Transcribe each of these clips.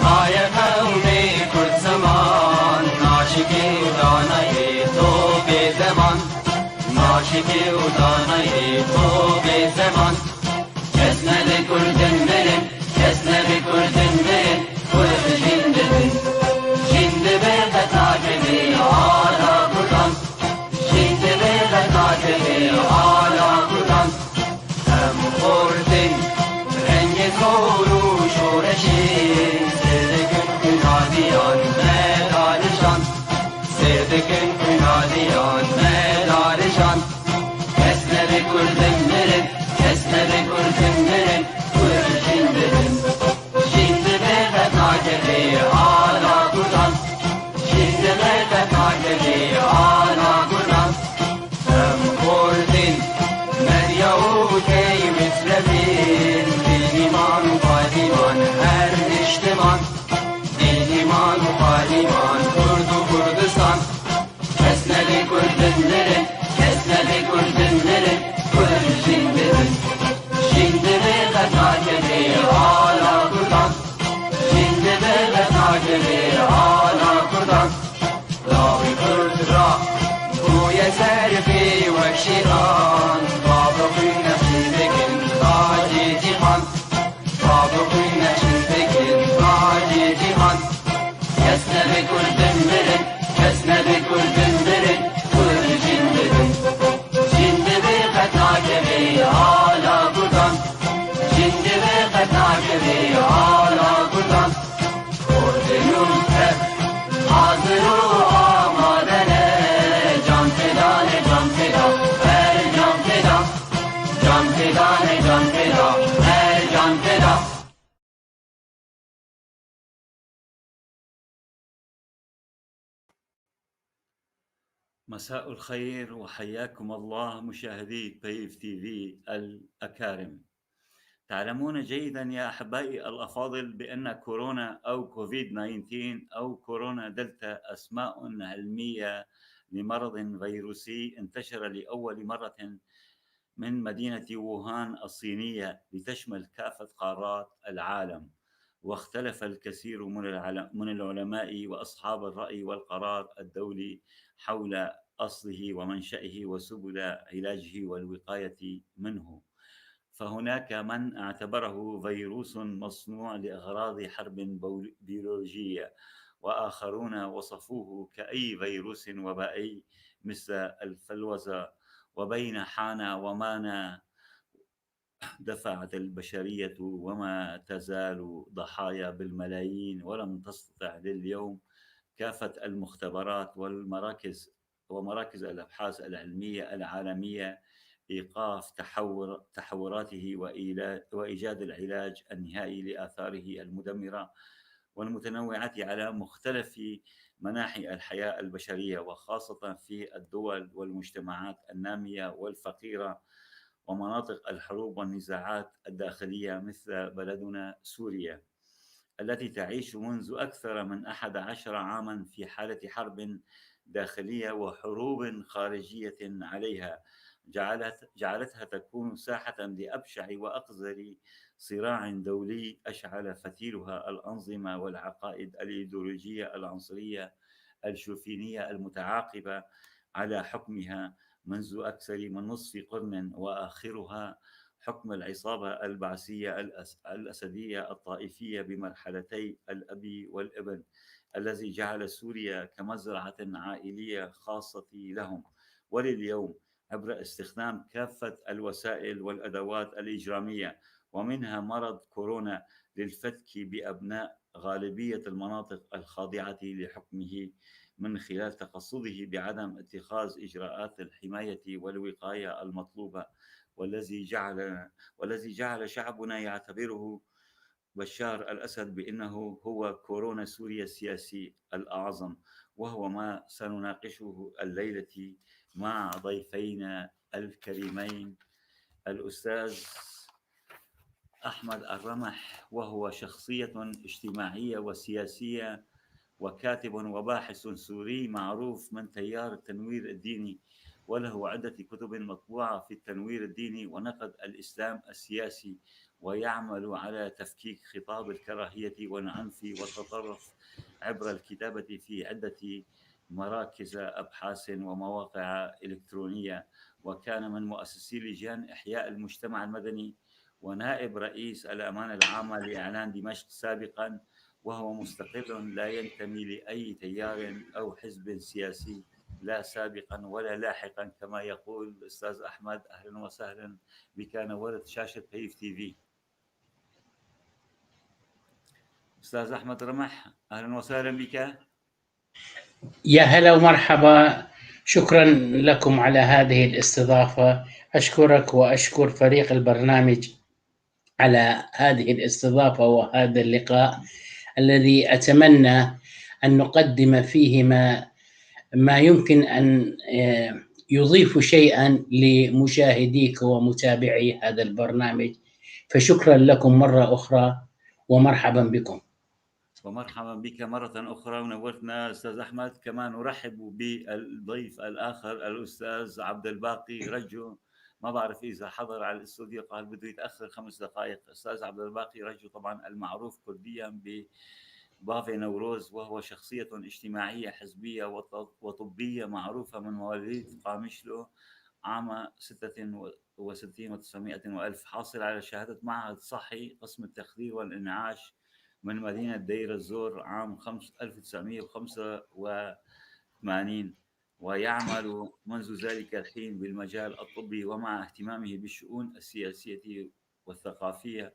مایه قوم کرد زمان، عاشقی و دانای تو به زمان، عاشقی و دانای تو به زمان. کس نبی کردن مرن، کس نبی کردن مرن، کرد جند بن جند به قطع کبی آلا کردان، جند به قطع کبی آلا کردان. هم خوردن رنگ زور و شورشی، سردکن کنادیان مدارشان، سردکن کنادیان مدارشان. کس نبی کردن مرن، کس نبی کردن مرن، کرد جند بن جند به قطع کبی آلا کردان، جند به قطع کبی آلا کردان. هم خوردن مریا و کی مثل دین ایمان و پالیمان هر نشتمان، دین ایمان و پالیمان کرد و کردستان. کس نبی کردن مرن، کس نبی کردن مرن، کرد جند بن جند به قطع کبی آلا کردان، جند به قطع کبی آلا کردان. لاوی کرد را بوی سرفی وکشیران، باب خوی نشیدگین تاجی جیهان، باب خوی نشیدگین تاجی جیهان. کس نبی کردن مرن، کس نبی کردن مرن، کرد جند بن جند به قطع کبی آلا کردان، جند به قطع کبی آلا کردان. کردیون تب حاضر و آماده، جان فدان جان فدا هر جان فدا، جان فدان جان فدا هر جان فدا. مساء الخير وحياكم الله مشاهدي بيف تي في الأكارم. تعلمون جيدا يا أحبائي الأفاضل بأن كورونا أو كوفيد 19 أو كورونا دلتا أسماء علمية لمرض فيروسي انتشر لأول مرة من مدينة ووهان الصينية لتشمل كافة قارات العالم، واختلف الكثير من العلماء وأصحاب الرأي والقرار الدولي حول أصله ومنشئه وسبل علاجه والوقاية منه. فهناك من اعتبره فيروس مصنوع لأغراض حرب بيولوجية، وآخرون وصفوه كأي فيروس وبائي مثل الفلوزة. وبين حانا ومانا دفعت البشرية وما تزال ضحايا بالملايين، ولم تستطع لليوم كافة المختبرات والمراكز ومراكز الأبحاث العلمية العالمية إيقاف تحوراته وإيجاد العلاج النهائي لآثاره المدمرة والمتنوعة على مختلف مناحي الحياة البشرية، وخاصة في الدول والمجتمعات النامية والفقيرة ومناطق الحروب والنزاعات الداخلية مثل بلدنا سوريا التي تعيش منذ أكثر من 11 عاما في حالة حرب داخلية وحروب خارجية عليها جعلتها تكون ساحة لأبشع وأقذر صراع دولي أشعل فتيلها الأنظمة والعقائد الإيديولوجية العنصرية الشوفينية المتعاقبة على حكمها منذ أكثر من نصف قرن، وآخرها حكم العصابة البعثية الأسدية الطائفية بمرحلتي الأب والابن، الذي جعل سوريا كمزرعة عائلية خاصة لهم. ولليوم عبر استخدام كافة الوسائل والأدوات الإجرامية ومنها مرض كورونا للفتك بأبناء غالبية المناطق الخاضعة لحكمه من خلال تقصده بعدم اتخاذ إجراءات الحماية والوقاية المطلوبة، والذي جعل شعبنا يعتبره بشار الأسد بأنه هو كورونا سوريا السياسي الأعظم، وهو ما سنناقشه الليلة مع ضيفينا الكريمين الأستاذ أحمد الرمح، وهو شخصية اجتماعية وسياسية وكاتب وباحث سوري معروف من تيار التنوير الديني، وله عدة كتب مطبوعة في التنوير الديني ونقد الإسلام السياسي، ويعمل على تفكيك خطاب الكراهية والعنف والتطرف عبر الكتابة في عدة مراكز أبحاث ومواقع إلكترونية. وكان من مؤسسي لجان إحياء المجتمع المدني ونائب رئيس الأمانة العامة لإعلان دمشق سابقا، وهو مستقل لا ينتمي لأي تيار أو حزب سياسي لا سابقا ولا لاحقا كما يقول الأستاذ أحمد. أهلا وسهلا بك، نورت شاشة هيف تي في. أستاذ أحمد رمح، أهلا وسهلا بك. يا هلا ومرحبا، شكرا لكم على هذه الاستضافة. أشكرك وأشكر فريق البرنامج على هذه الاستضافة وهذا اللقاء الذي أتمنى أن نقدم فيه ما يمكن أن يضيف شيئا لمشاهديك ومتابعي هذا البرنامج. فشكرا لكم مرة أخرى ومرحبا بكم. ومرحبا بك مرة أخرى ونورتنا أستاذ أحمد. كما نرحب بالضيف الآخر الأستاذ عبد الباقي رجو، ما بعرف إذا حضر على الاستوديو، قال بده يتأخر 5 دقائق. أستاذ عبد الباقي رجو طبعا المعروف كرديا ببافي نوروز، وهو شخصية اجتماعية حزبية وطبية معروفة من مواليد قامشلو عام 66 و900 وألف، حاصل على شهادة معهد صحي قسم التخدير والإنعاش من مدينة دير الزور عام 1985، ويعمل منذ ذلك الحين بالمجال الطبي ومع اهتمامه بالشؤون السياسية والثقافية،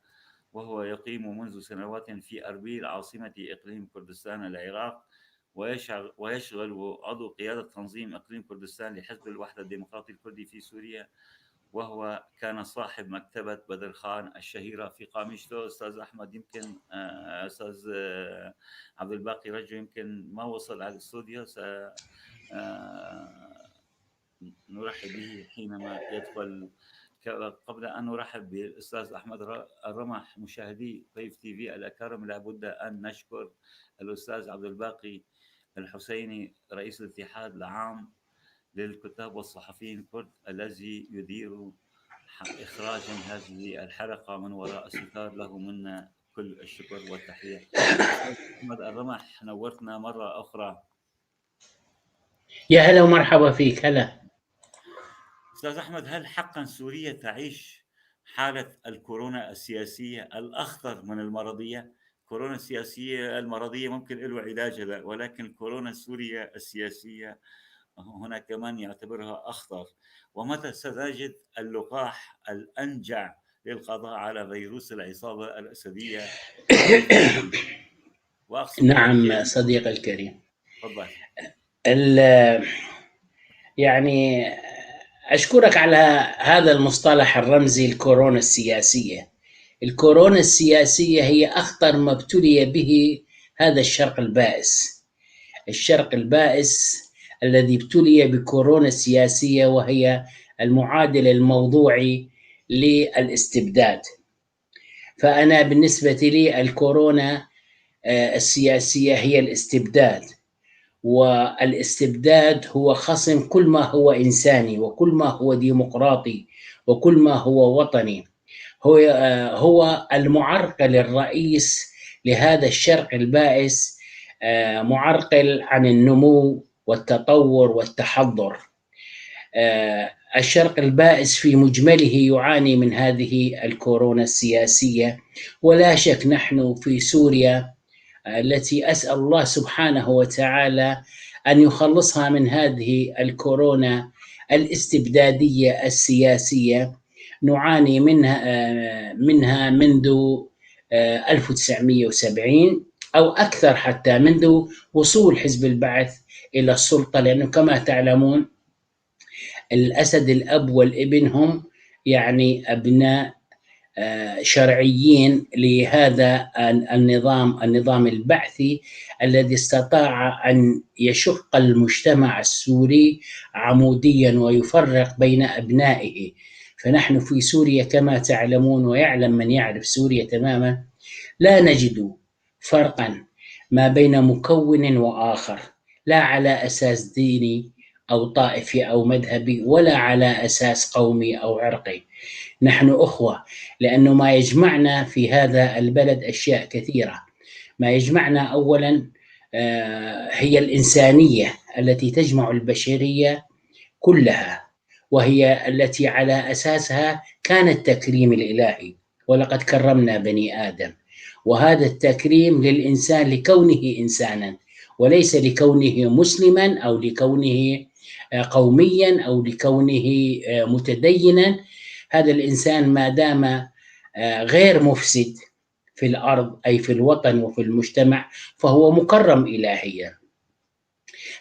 وهو يقيم منذ سنوات في أربيل عاصمة إقليم كردستان العراق، ويشغل عضو قيادة تنظيم إقليم كردستان لحزب الوحدة الديمقراطي الكردي في سوريا، وهو كان صاحب مكتبة بدر خان الشهيرة في قامشلو. أستاذ أحمد يمكن أستاذ عبد الباقي رجو يمكن ما وصل على الاستوديو، نرحب به حينما يدخل. قبل أن نرحب بالأستاذ أحمد الرمح، مشاهدي طيف تي في الأكارم، لابد أن نشكر الأستاذ عبد الباقي الحسيني رئيس الاتحاد العام للكتاب والصحفيين الكرد الذي يدير إخراجا هذه الحلقة من وراء الستار، له منا كل الشكر والتحية. أحمد الرمح، نورتنا مرة أخرى. يا هلا ومرحبا فيك. هلا أستاذ أحمد، هل حقا سوريا تعيش حالة الكورونا السياسية الأخطر من المرضية؟ كورونا السياسية المرضية ممكن له علاج لا، ولكن كورونا سوريا السياسية هناك من يعتبرها أخطر. ومتى ستجد اللقاح الأنجع للقضاء على فيروس العصابة الأسدية؟ نعم صديقي الكريم، تفضل. يعني أشكرك على هذا المصطلح الرمزي، الكورونا السياسية. الكورونا السياسية هي أخطر ما ابتلي به هذا الشرق البائس، الشرق البائس الذي ابتلي بكورونا السياسية، وهي المعادل الموضوعي للاستبداد. فأنا بالنسبة لي الكورونا السياسية هي الاستبداد، والاستبداد هو خصم كل ما هو إنساني وكل ما هو ديمقراطي وكل ما هو وطني. هو المعرقل الرئيس لهذا الشرق البائس، معرقل عن النمو والتطور والتحضر. الشرق البائس في مجمله يعاني من هذه الكورونا السياسية، ولا شك نحن في سوريا التي أسأل الله سبحانه وتعالى أن يخلصها من هذه الكورونا الاستبدادية السياسية، نعاني منها منذ 1970 أو أكثر، حتى منذ وصول حزب البعث إلى السلطة، لأنه كما تعلمون الأسد الأب والابن هم يعني أبناء شرعيين لهذا النظام، النظام البعثي الذي استطاع أن يشق المجتمع السوري عموديا ويفرق بين أبنائه. فنحن في سوريا كما تعلمون ويعلم من يعرف سوريا تماما، لا نجد فرقا ما بين مكون وآخر، لا على أساس ديني أو طائفي أو مذهبي، ولا على أساس قومي أو عرقي. نحن أخوة، لأنه ما يجمعنا في هذا البلد أشياء كثيرة. ما يجمعنا أولا هي الإنسانية التي تجمع البشرية كلها، وهي التي على أساسها كان التكريم الإلهي، ولقد كرمنا بني آدم. وهذا التكريم للإنسان لكونه إنسانا، وليس لكونه مسلما أو لكونه قوميا أو لكونه متدينا. هذا الإنسان ما دام غير مفسد في الأرض، أي في الوطن وفي المجتمع، فهو مكرم إلهيا.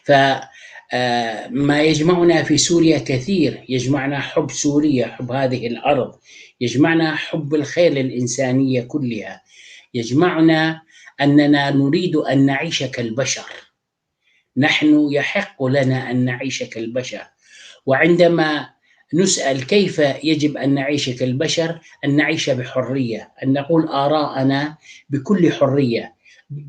فما يجمعنا في سوريا كثير، يجمعنا حب سوريا، حب هذه الأرض، يجمعنا حب الخير للإنسانية كلها، يجمعنا أننا نريد أن نعيش كالبشر. نحن يحق لنا أن نعيش كالبشر. وعندما نسأل كيف يجب أن نعيش كالبشر، أن نعيش بحرية، أن نقول آراءنا بكل حرية،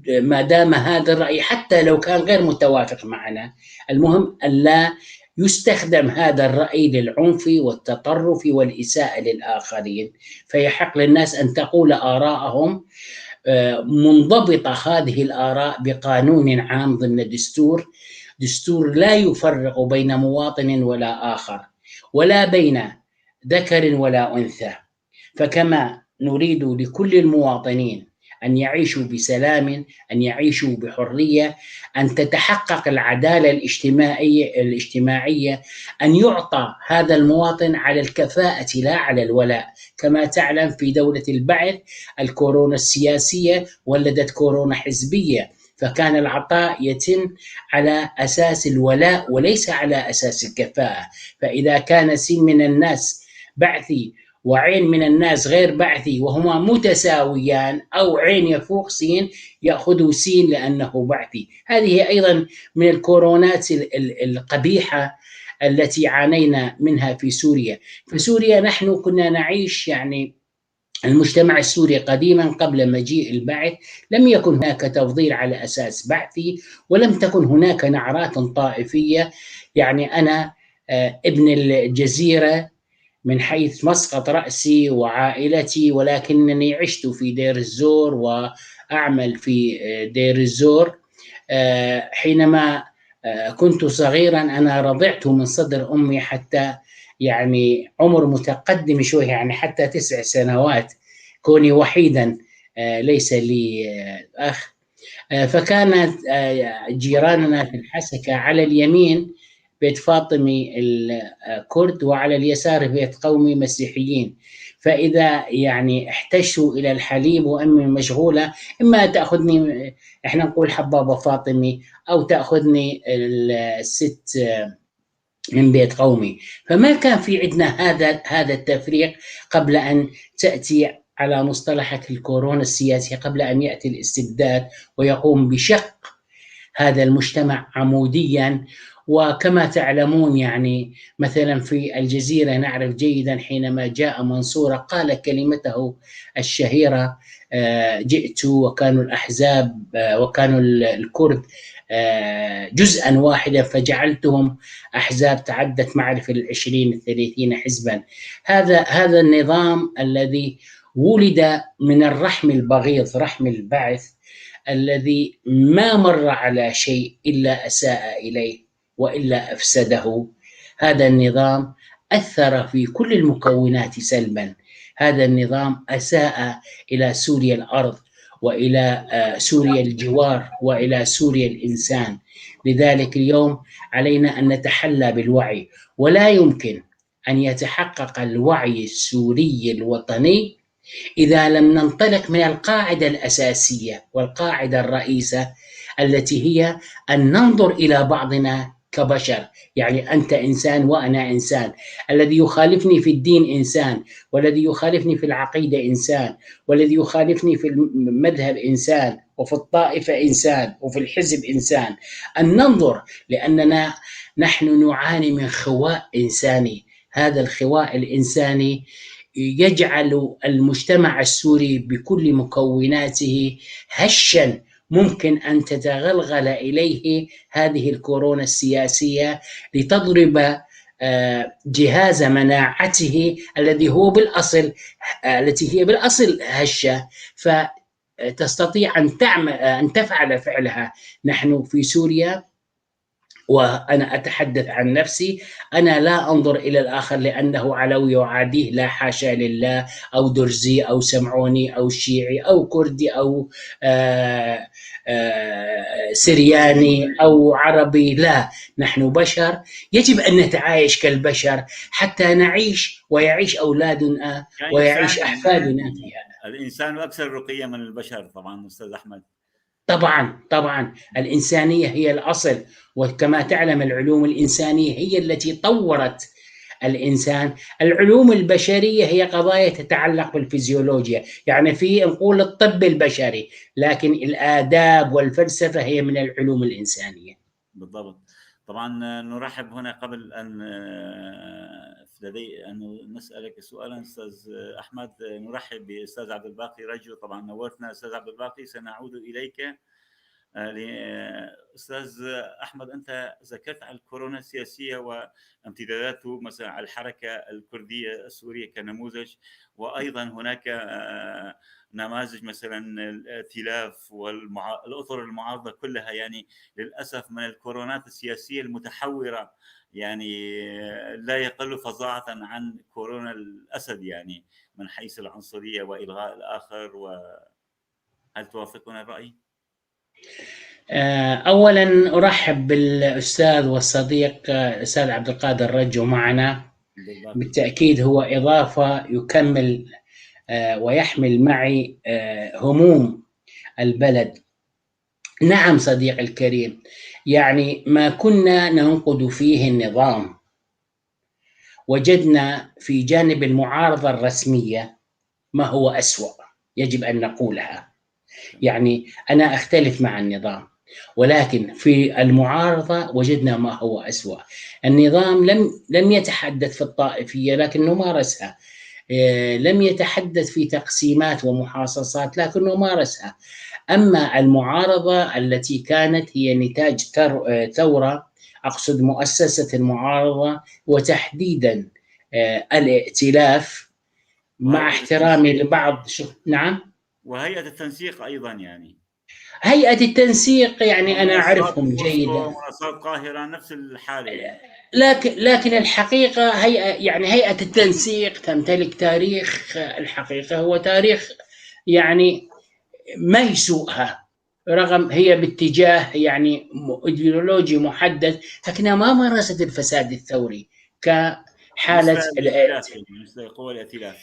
ما دام هذا الرأي حتى لو كان غير متوافق معنا، المهم ألا يستخدم هذا الرأي للعنف والتطرف والإساءة للآخرين. فيحق للناس أن تقول آراءهم منضبطة هذه الآراء بقانون عام ضمن دستور، دستور لا يفرق بين مواطن ولا آخر، ولا بين ذكر ولا أنثى. فكما نريد لكل المواطنين أن يعيشوا بسلام، أن يعيشوا بحرية، أن تتحقق العدالة الاجتماعية، أن يعطى هذا المواطن على الكفاءة لا على الولاء. كما تعلم في دولة البعث الكورونا السياسية ولدت كورونا حزبية، فكان العطاء يتم على أساس الولاء وليس على أساس الكفاءة. فإذا كان سين من الناس بعثي وعين من الناس غير بعثي وهما متساويان، أو عين يفوق سين، يأخذ سين لأنه بعثي. هذه أيضا من الكورونات القبيحة التي عانينا منها في سوريا. في سوريا نحن كنا نعيش، يعني المجتمع السوري قديما قبل مجيء البعث لم يكن هناك تفضيل على أساس بعثي، ولم تكن هناك نعرات طائفية. يعني أنا ابن الجزيرة من حيث مسقط رأسي وعائلتي، ولكنني عشت في دير الزور وأعمل في دير الزور. حينما كنت صغيرا أنا رضعت من صدر أمي حتى يعني عمر متقدم شوي، يعني حتى 9 سنوات، كوني وحيدا ليس لي أخ. فكانت جيراننا في الحسكة على اليمين بيت فاطمي الكرد، وعلى اليسار بيت قومي مسيحيين. فإذا يعني احتشوا إلى الحليب وأمي مشغولة، إما تأخذني، إحنا نقول حبابة فاطمي، أو تأخذني الست من بيت قومي. فما كان في عندنا هذا التفريق قبل أن تأتي على مصطلحة الكورونا السياسية، قبل أن يأتي الاستبداد ويقوم بشق هذا المجتمع عموديا. وكما تعلمون يعني مثلا في الجزيرة نعرف جيدا حينما جاء منصورة قال كلمته الشهيرة، جئت وكانوا الأحزاب وكانوا الكرد جزءا واحدا فجعلتهم أحزاب تعدت معرفة 20 30 حزبا. هذا النظام الذي ولد من الرحم البغيض، رحم البعث، الذي ما مر على شيء إلا أساء إليه وإلا أفسده. هذا النظام أثر في كل المكونات سلبا. هذا النظام أساء إلى سوريا الأرض وإلى سوريا الجوار وإلى سوريا الإنسان. لذلك اليوم علينا أن نتحلى بالوعي، ولا يمكن أن يتحقق الوعي السوري الوطني إذا لم ننطلق من القاعدة الأساسية والقاعدة الرئيسة التي هي أن ننظر إلى بعضنا كبشر. يعني أنت إنسان وأنا إنسان، الذي يخالفني في الدين إنسان، والذي يخالفني في العقيدة إنسان، والذي يخالفني في المذهب إنسان، وفي الطائفة إنسان، وفي الحزب إنسان. أن ننظر، لأننا نحن نعاني من خواء إنساني. هذا الخواء الإنساني يجعل المجتمع السوري بكل مكوناته هشا ممكن أن تتغلغل إليه هذه الكورونا السياسية لتضرب جهاز مناعته الذي هو بالأصل، التي هي بالأصل هشة، فتستطيع أن تعمل، أن تفعل فعلها. نحن في سوريا، وأنا أتحدث عن نفسي، أنا لا أنظر إلى الآخر لأنه علوي وعاديه، لا حاشا لله، أو درزي أو سمعوني أو شيعي أو كردي أو سرياني أو عربي، لا، نحن بشر يجب أن نتعايش كالبشر حتى نعيش ويعيش أولادنا ويعيش أحفادنا فيها. الإنسان أكثر رقية من البشر طبعا أستاذ أحمد. طبعا طبعا، الإنسانية هي الأصل، وكما تعلم العلوم الإنسانية هي التي طورت الإنسان. العلوم البشرية هي قضايا تتعلق بالفيزيولوجيا، يعني في نقول الطب البشري، لكن الآداب والفلسفة هي من العلوم الإنسانية. بالضبط. طبعا نرحب هنا قبل أن لدي أن نسألك سؤالا أستاذ أحمد، نرحب بأستاذ عبد الباقي رجو، طبعا نورتنا أستاذ عبد الباقي، سنعود إليك. أستاذ أحمد، أنت ذكرت على الكورونا السياسية وامتداداته مثلا على الحركة الكردية السورية كنموذج، وأيضا هناك نماذج مثلا الائتلاف والأطر المعارضة كلها، يعني للأسف من الكورونات السياسية المتحورة، يعني لا يقل فظاعة عن كورونا الأسد، يعني من حيث العنصرية وإلغاء الآخر. هل توافقون الرأي؟ أولا أرحب بالأستاذ والصديق الأستاذ عبد القادر رجو معنا، بالتأكيد هو إضافة يكمل ويحمل معي هموم البلد. نعم صديقي الكريم، يعني ما كنا ننقد فيه النظام وجدنا في جانب المعارضة الرسمية ما هو أسوأ، يجب أن نقولها. يعني أنا أختلف مع النظام، ولكن في المعارضة وجدنا ما هو أسوأ. النظام لم يتحدث في الطائفية لكنه مارسها، لم يتحدث في تقسيمات ومحاصصات لكنه مارسها. أما المعارضة التي كانت هي نتاج ثورة، أقصد مؤسسة المعارضة وتحديدا الائتلاف، مع احترامي لبعض نعم، وهيئة التنسيق أيضا، يعني هيئة التنسيق يعني أنا أعرفهم جيدا، منصات القاهرة نفس الحالة، لكن الحقيقة هيئة، يعني هيئة التنسيق تمتلك تاريخ، الحقيقة هو تاريخ يعني ما يسوءها، رغم هي باتجاه يعني ايديولوجي محدد، لكنها ما مارست الفساد الثوري كحالة مثل قوى الائتلاف.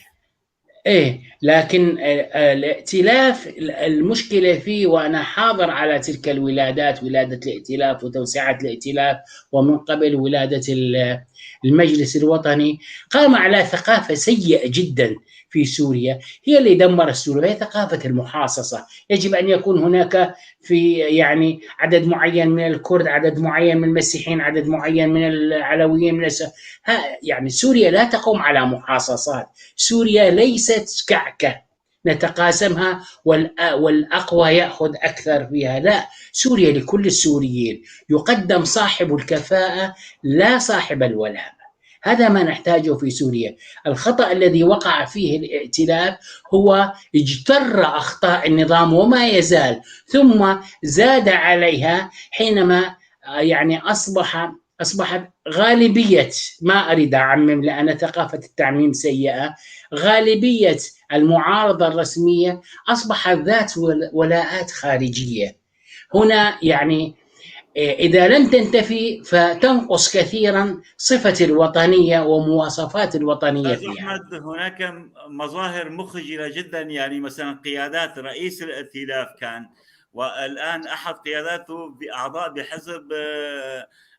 إيه، لكن الائتلاف المشكلة فيه، وأنا حاضر على تلك الولادات، ولادة الائتلاف وتوسعة الائتلاف، ومن قبل ولادة المجلس الوطني، قام على ثقافة سيئة جدا في سوريا، هي اللي دمرت سوريا، هي ثقافة المحاصصة. يجب أن يكون هناك في يعني عدد معين من الكرد، عدد معين من المسيحيين، عدد معين من العلويين، من يعني سوريا لا تقوم على محاصصات، سوريا ليست كعكة نتقاسمها والأقوى يأخذ أكثر فيها، لا، سوريا لكل السوريين، يقدم صاحب الكفاءة لا صاحب الولاء. هذا ما نحتاجه في سوريا. الخطأ الذي وقع فيه الائتلاف هو اجتر أخطاء النظام وما يزال، ثم زاد عليها حينما يعني أصبحت غالبية، ما أريد أعمم لأن ثقافة التعميم سيئة، غالبية المعارضة الرسمية أصبحت ذات ولاءات خارجية. هنا يعني إذا لم تنتفي فتنقص كثيرا صفة الوطنية ومواصفات الوطنية فيها. أحمد، هناك مظاهر مخجلة جدا، يعني مثلا قيادات رئيس الائتلاف كان، والآن أحد قياداته بأعضاء بحزب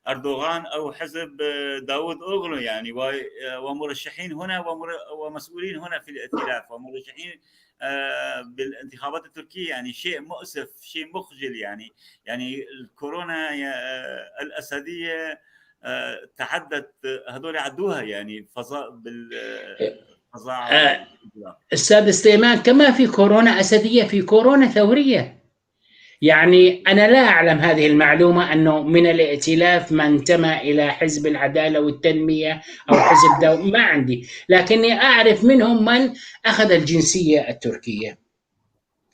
أردوغان أو حزب داود أوغلو، يعني ومرشحين هنا ومسؤولين هنا في الائتلاف ومرشحين بالانتخابات التركية، يعني شيء مؤسف، شيء مخجل. يعني الكورونا الأسدية تعدت، هذول عدوها يعني فظاع بالفظاعة. أستاذ سليمان، كما في كورونا أسدية في كورونا ثورية. يعني أنا لا أعلم هذه المعلومة أنه من الائتلاف ما انتمى إلى حزب العدالة والتنمية أو حزب دو، ما عندي، لكني أعرف منهم من أخذ الجنسية التركية،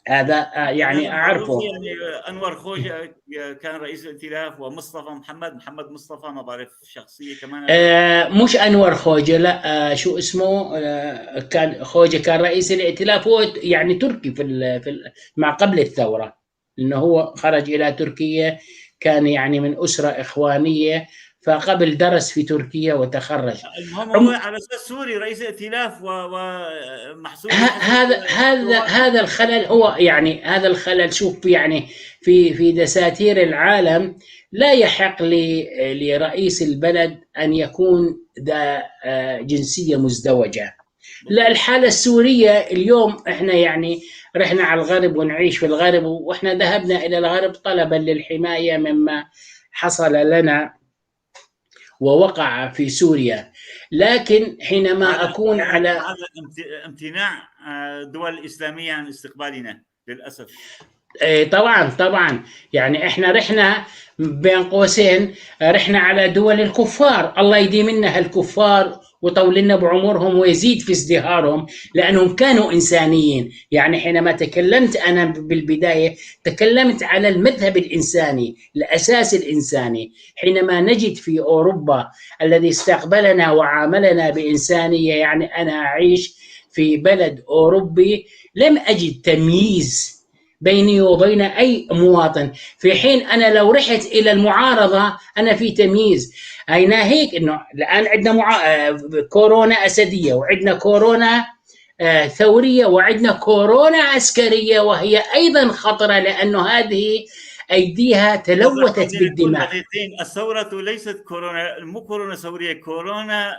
هذا يعني أعرفه. يعني أنور خوجة كان رئيس الائتلاف، ومصطفى محمد مصطفى ما بعرف شخصية كمان. مش أنور خوجة، لا، شو اسمه، كان خوجة كان رئيس الائتلاف، هو يعني تركي في مع قبل الثورة، لأنه هو خرج إلى تركيا، كان يعني من أسرة إخوانية، فقبل درس في تركيا وتخرج. المهم هو على أساس سوري رئيس ائتلاف ومحسوب. هذا الخلل هو يعني هذا الخلل. شوف يعني في دساتير العالم لا يحق لرئيس البلد أن يكون ذا جنسية مزدوجة. لا، الحالة السورية اليوم احنا يعني رحنا على الغرب ونعيش في الغرب، واحنا ذهبنا إلى الغرب طلبا للحماية مما حصل لنا ووقع في سوريا، لكن حينما أكون على هذا امتناع الدول الإسلامية عن استقبالنا للأسف. طبعا طبعا، يعني احنا رحنا بين قوسين رحنا على دول الكفار، الله يديم لنا هالكفار وطول لنا بعمرهم ويزيد في ازدهارهم، لأنهم كانوا إنسانيين. يعني حينما تكلمت أنا بالبداية تكلمت على المذهب الإنساني، الأساس الإنساني. حينما نجد في أوروبا الذي استقبلنا وعاملنا بإنسانية، يعني أنا أعيش في بلد أوروبي لم أجد تمييز بيني وبين أي مواطن، في حين أنا لو رحت إلى المعارضة أنا في تمييز. أي ناهيك إنه الآن عندنا كورونا أسدية، وعندنا كورونا ثورية، وعندنا كورونا عسكرية، وهي أيضا خطرة لأنه هذه أيديها تلوثت بالدماء. الثورة ليست كورونا، مو كورونا ثورية، كورونا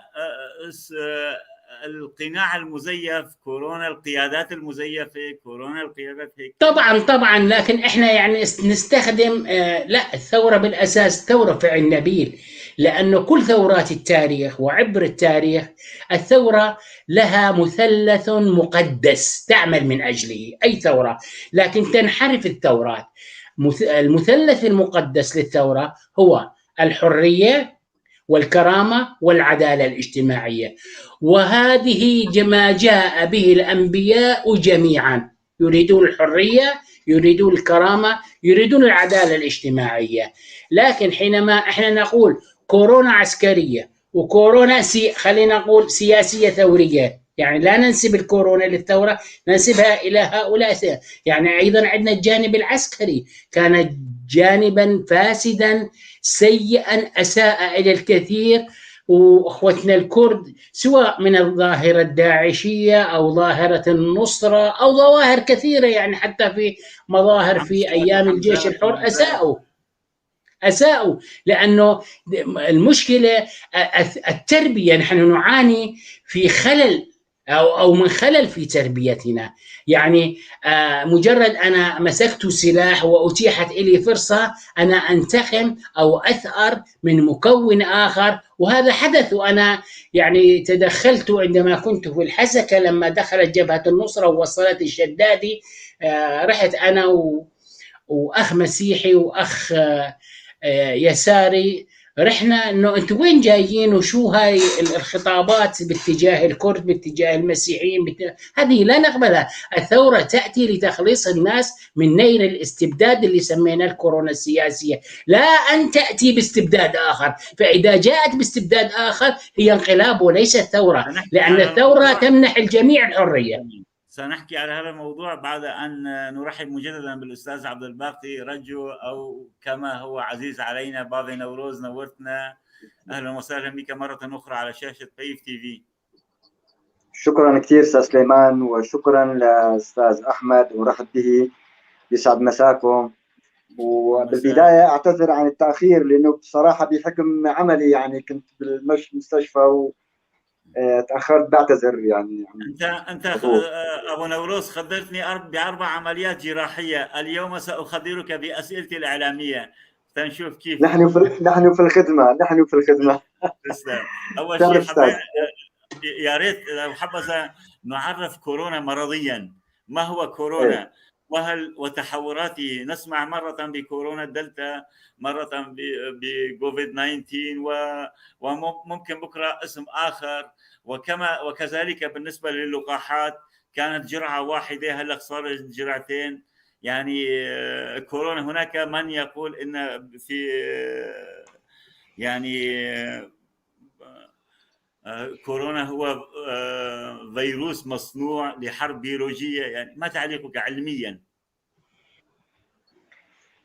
القناع المزيف، كورونا القيادات المزيفة، كورونا القيادات هيك. طبعا طبعا، لكن احنا يعني نستخدم لا، الثورة بالأساس ثورة فعل نبيل، لأنه كل ثورات التاريخ وعبر التاريخ الثورة لها مثلث مقدس تعمل من أجله أي ثورة، لكن تنحرف الثورات. المثلث المقدس للثورة هو الحرية والكرامة والعدالة الاجتماعية، وهذه ما جاء به الأنبياء جميعا، يريدون الحرية، يريدون الكرامة، يريدون العدالة الاجتماعية. لكن حينما احنا نقول كورونا عسكرية وكورونا خلينا نقول سياسية ثورية، يعني لا ننسب الكورونا للثورة، ننسبها إلى هؤلاء. يعني أيضا عندنا الجانب العسكري كان جانبا فاسدا سيئا أساء إلى الكثير، وأخوتنا الكرد سواء من الظاهرة الداعشية أو ظاهرة النصرة أو ظواهر كثيرة، يعني حتى في مظاهر في أيام الجيش الحر أساءوا، لأنه المشكلة التربية، نحن نعاني في خلل أو من خلل في تربيتنا. يعني مجرد أنا مسكت سلاح وأتيحت إلي فرصة أنا أنتقم أو أثأر من مكون آخر، وهذا حدث. وأنا يعني تدخلت عندما كنت في الحسكة لما دخلت جبهة النصرة ووصلت الشدادي، رحت أنا وأخ مسيحي وأخ يساري، رحنا انه انتم وين جايين وشو هاي الخطابات باتجاه الكرد باتجاه المسيحيين هذه لا نقبلها. الثورة تأتي لتخليص الناس من نير الاستبداد اللي سميناه الكورونا السياسية، لا أن تأتي باستبداد آخر. فإذا جاءت باستبداد آخر هي انقلاب وليست ثورة، لأن الثورة تمنح الجميع الحرية. سنحكي على هذا الموضوع بعد أن نرحب مجددا بالأستاذ عبد الباقي رجو، أو كما هو عزيز علينا بافي نوروز. نورتنا، أهلا وسهلا بك مرة أخرى على شاشة بيف تي في. شكرا كثير أستاذ سليمان، وشكرا لأستاذ أحمد ورحب به. يسعد مساكم. وبالبداية أعتذر عن التأخير لأنه بصراحة بحكم عملي يعني كنت بالمستشفى تأخرت، بعتذر يعني. انت ابو نوروز خدرتني باربع عمليات جراحية، اليوم ساخدرك باسئلتي الاعلامية، تنشوف كيف. نحن في الخدمة، نحن في الخدمة. تسلم. اول شيء يا ريت لو حبذا نعرف كورونا مرضيا، ما هو كورونا؟ وهل وتحوراته، نسمع مرة بكورونا الدلتا، مرة بكوفيد 19، وممكن بكرة اسم آخر. وكذلك بالنسبة للقاحات، كانت جرعة واحدة، هلا صارت جرعتين. يعني كورونا هناك من يقول ان في يعني كورونا هو فيروس مصنوع لحرب بيولوجيه. يعني ما تعليقك علميا؟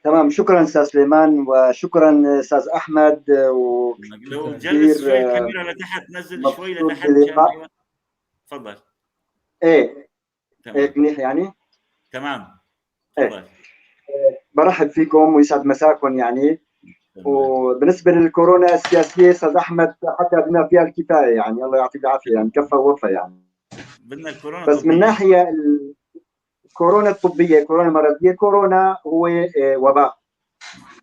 تمام، شكرا استاذ سليمان وشكرا استاذ احمد. لو جلس شوي الكاميرا لتحت، نزل شوي لتحت. تفضل. ايه تمام. ايه منيح يعني؟ تمام، تفضل. إيه. برحب فيكم ويسعد مساكم يعني. وبالنسبة للكورونا السياسية استاذ احمد حكى بما فيها الكفاية يعني، الله يعطيك العافية يعني، كفى ووفى يعني. بدنا الكورونا، بس من ناحية الكورونا الطبية، كورونا المرضية، كورونا هو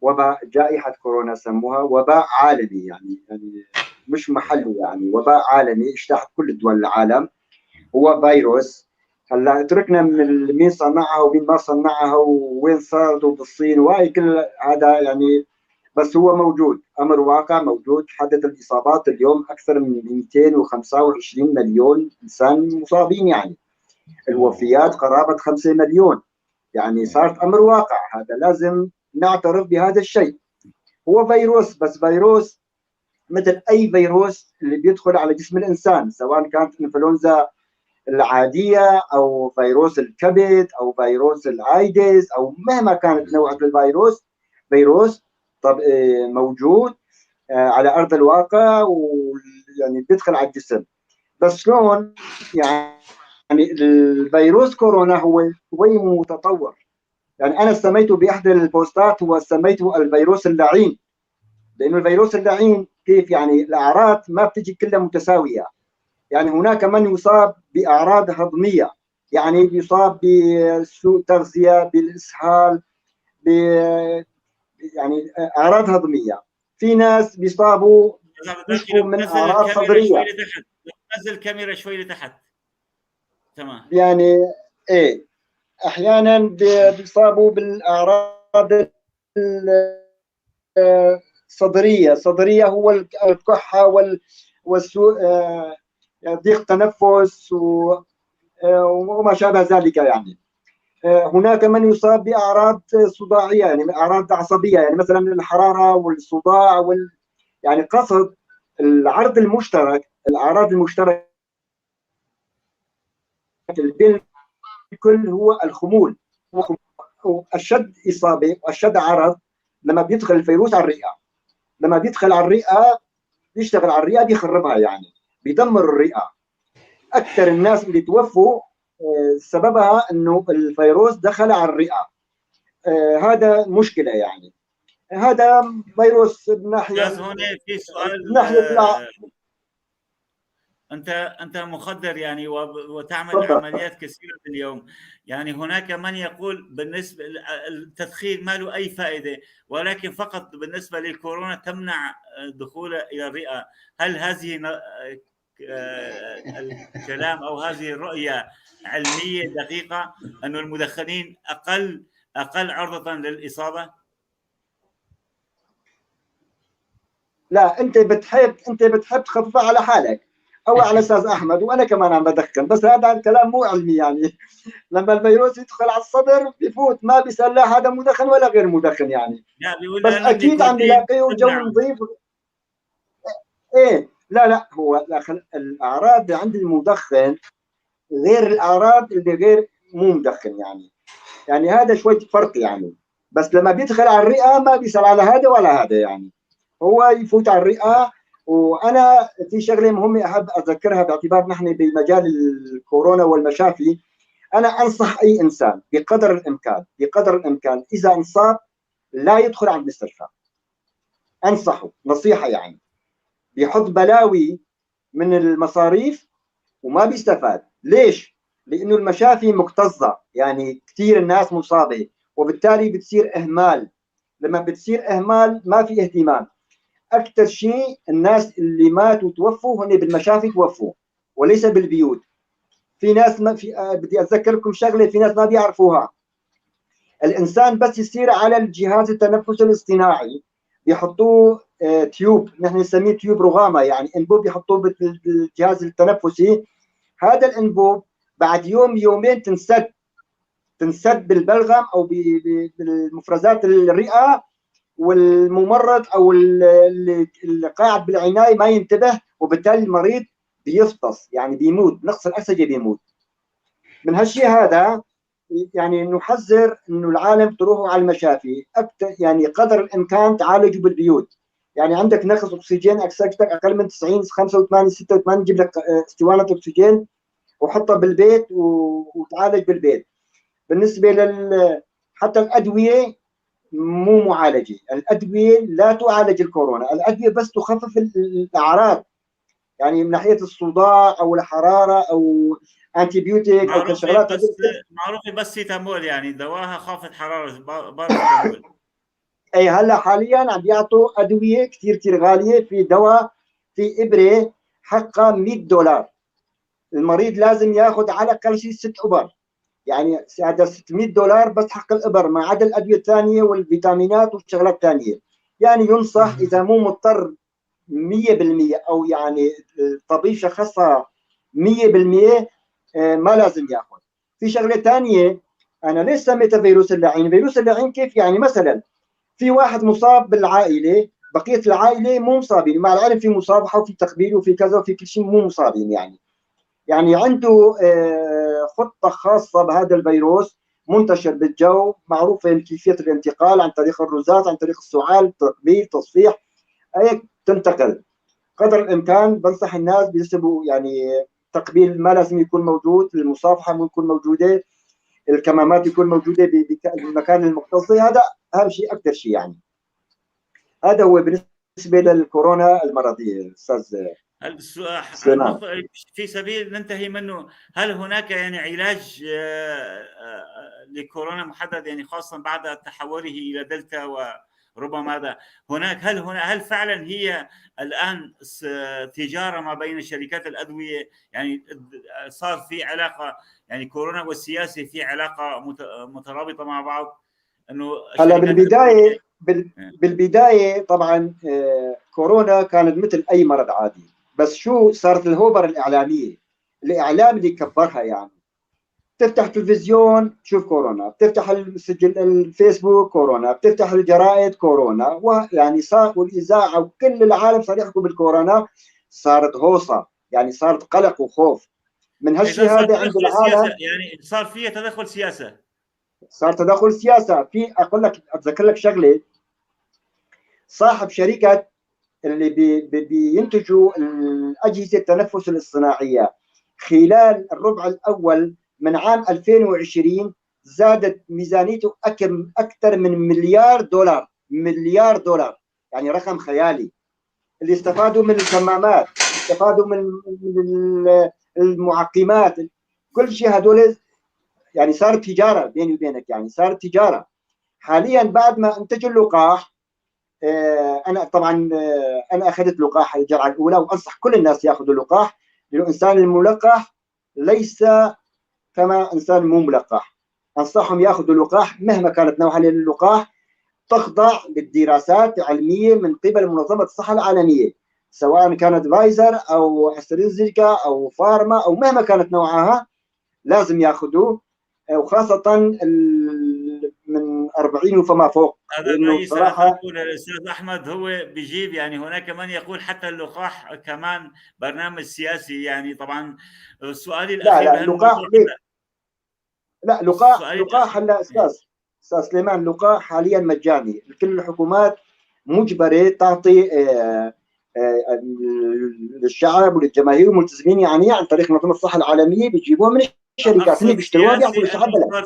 وباء جائحة كورونا سموها، وباء عالمي يعني مش محلي يعني، وباء عالمي اجتاح كل دول العالم. هو فيروس. هلا تركنا من مين صنعها ومين ما صنعها ووين صارت وبالصين وهي كل هذا يعني، بس هو موجود، امر واقع موجود. حدد الاصابات اليوم اكثر من 225 مليون انسان مصابين يعني، الوفيات قرابة 5 مليون يعني، صارت امر واقع، هذا لازم نعترف بهذا الشيء. هو فيروس، بس فيروس مثل اي فيروس اللي بيدخل على جسم الانسان، سواء كانت انفلونزا العادية او فيروس الكبد او فيروس الايدز او مهما كانت نوع الفيروس، فيروس طب موجود على ارض الواقع ويعني بيدخل على الجسم. بس شلون يعني الفيروس كورونا هو شوي متطور يعني، انا سميته باحدى البوستات هو سميته الفيروس اللعين، لانه الفيروس اللعين كيف يعني الاعراض ما بتجي كلها متساوية يعني. هناك من يصاب باعراض هضميه يعني، بيصاب بسوء تغذية، بالاسهال، ب يعني اعراض هضميه. في ناس بيصابوا بيشكوا من اعراض صدريه. نزل الكاميرا شوي لتحت. تمام. يعني ايه احيانا بيصابوا بالاعراض الصدرية، الصدرية هو الكحه والسوء، ضيق تنفس وما شابه ذلك يعني. هناك من يصاب باعراض صداعيه يعني اعراض عصبية يعني، مثلا الحرارة والصداع يعني قصد العرض المشترك، الاعراض المشتركة بين الكل هو الخمول. واشد اصابه واشد عرض لما بيدخل الفيروس على الرئة، لما بيدخل على الرئة بيشتغل على الرئة، بيخربها يعني، بيدمر الرئة. اكثر الناس اللي توفوا سببها انه الفيروس دخل على الرئة. هذا مشكلة يعني. هذا فيروس من ناحية هون في سؤال، من ناحية انت مخدر يعني وتعمل عمليات كثيرة في اليوم يعني. هناك من يقول بالنسبة التدخين ما له اي فائدة، ولكن فقط بالنسبة للكورونا تمنع دخوله الى الرئة. هل هذه الكلام او هذه الرؤية علمية دقيقة أن المدخنين اقل عرضه للاصابة؟ لا، انت بتحب تخففها على حالك او على استاذ احمد، وانا كمان عم بدخن، بس هذا الكلام مو علمي يعني. لما الفيروس يدخل على الصدر بفوت، ما بيسال لا هذا مدخن ولا غير مدخن يعني. بس اكيد عم بيلاقيه جو نظيف. ايه لا هو الاعراض عند المدخن غير الاعراض اللي غير مو مدخن يعني. يعني هذا شوي فرق يعني. بس لما بيدخل على الرئة ما بيسال على هذا ولا هذا يعني، هو يفوت على الرئة. وانا في شغله مهمة احب اذكرها باعتبار نحن بمجال الكورونا والمشافي، انا انصح اي انسان بقدر الامكان، بقدر الامكان اذا انصاب لا يدخل على المستشفى. انصحه نصيحة يعني، بيحط بلاوي من المصاريف وما بيستفاد. ليش؟ لانه المشافي مكتظه يعني، كثير الناس مصابه، وبالتالي بتصير اهمال. لما بتصير اهمال ما في اهتمام. اكثر شيء الناس اللي ماتوا توفوا هن بالمشافي توفوا وليس بالبيوت. في ناس ما في، بدي اتذكركم شغله، في ناس ما بيعرفوها. الانسان بس يصير على الجهاز التنفس الاصطناعي بيحطوه tube، نحن نسميه tube رغامه، يعني انبوب بيحطوه بالجهاز التنفسي. هذا الانبوب بعد يوم يومين تنسد بالبلغم او بالمفرزات الرئة، والممرض او اللي قاعد بالعناية ما ينتبه، وبالتالي المريض بيفطس، يعني بيموت، نقص الاكسجين بيموت. من هالشيء هذا يعني نحذر انه العالم تروحوا على المشافي اكثر، يعني قدر الامكان تعالجوا بالبيوت. يعني عندك نقص اكسجين، اكسجتك اقل من 90، 85، 86، جيب لك اسطوانة اكسجين وحطها بالبيت وتعالج بالبيت. بالنسبة حتى الادوية مو معالجة، الادوية لا تعالج الكورونا، الادوية بس تخفف الاعراض، يعني من ناحية الصداع او الحرارة او antibiotic او كشغلات. بس معروفة بس سيتامول، يعني دواها خافض حرارة باراسيتامول. اي هلا حاليا عم بيعطوا ادوية كثير كثير غالية، في دواء، في ابره حقها $100، المريض لازم ياخذ على الاقل شيء 6 ابر، يعني هذا $600 بس حق الابر، ما عدا الادوية الثانية والفيتامينات والشغلات الثانية. يعني ينصح اذا مو مضطر 100% او يعني الطبيب شخصها 100% ما لازم ياخذ. في شغله ثانية، انا ليش سميتها فيروس اللعين؟ فيروس اللعين كيف يعني؟ مثلا في واحد مصاب بالعائلة، بقية العائلة مو مصابين، مع العلم في مصافحه وفي تقبيل وفي كذا وفي كل شيء، مو مصابين. يعني عنده خطه خاصة بهذا الفيروس، منتشر بالجو، معروفة كيفية الانتقال عن طريق الرذاذ، عن طريق السعال، تقبيل، تصفيح، هيك تنتقل. قدر الامكان بنصح الناس بيسبوا، يعني تقبيل ما لازم يكون موجود، المصافحة مو يكون موجودة، الكمامات يكون موجودة بالمكان المختص. هذا اهم شيء، اكثر شيء يعني. هذا هو بالنسبة للكورونا المرضية استاذ سليمان. في سبيل ننتهي منه، هل هناك يعني علاج لكورونا محدد، يعني خاصة بعد تحوله الى دلتا وربما هذا هناك، هل فعلا هي الان تجارة ما بين شركات الادوية؟ يعني صار في علاقة، يعني كورونا والسياسة في علاقة مترابطة مع بعض؟ انه هلا بالبداية طبعا كورونا كانت مثل اي مرض عادي، بس شو صارت الهوبر الاعلامية، الاعلام اللي كبرها. يعني بتفتح تلفزيون تشوف كورونا، بتفتح السجل الفيسبوك كورونا، بتفتح الجرائد كورونا، ويعني صار والاذاعه وكل العالم صار يحكوا بالكورونا، صارت هوصه، يعني صارت قلق وخوف من هالشيء هذا عند العالم. يعني صار فيها تدخل سياسة، صار تدخل سياسة. في اقول لك، اتذكر لك شغله، صاحب شركة اللي بينتجوا الاجهزة التنفس الاصطناعيه، خلال الربع الاول من عام 2020 زادت ميزانيته اكثر من $1 مليار، $1 مليار، يعني رقم خيالي. اللي استفادوا من الكمامات، استفادوا من المعقمات، كل شيء هدول، يعني صارت تجارة بيني وبينك، يعني صارت تجارة. حاليا بعد ما انتجوا اللقاح، انا طبعا انا اخذت لقاح الجرعة الاولى، وانصح كل الناس ياخذوا اللقاح، لانه الانسان الملقح ليس كما انسان مو ملقح. انصحهم ياخذوا اللقاح مهما كانت نوعها، للقاح تخضع للدراسات العلمية من قبل منظمة الصحة العالمية، سواء كانت فايزر او استرازينيكا او فارما او مهما كانت نوعها، لازم ياخذوه، وخاصة من 40 فما فوق. هذا صراحة الاستاذ احمد هو بيجيب، يعني هناك من يقول حتى اللقاح كمان برنامج سياسي. يعني طبعا سؤالي الاخير، لا اللقاح لا لقاح هلا استاذ سليمان، لقاح حاليا مجاني، كل الحكومات مجبرة تعطي للشعب وللجماهير الملتزمين، يعني عن طريق منظمة الصحة العالمية بيجيبوها من الشركات اللي بيشتروها بيعطوا للشعب بلاش.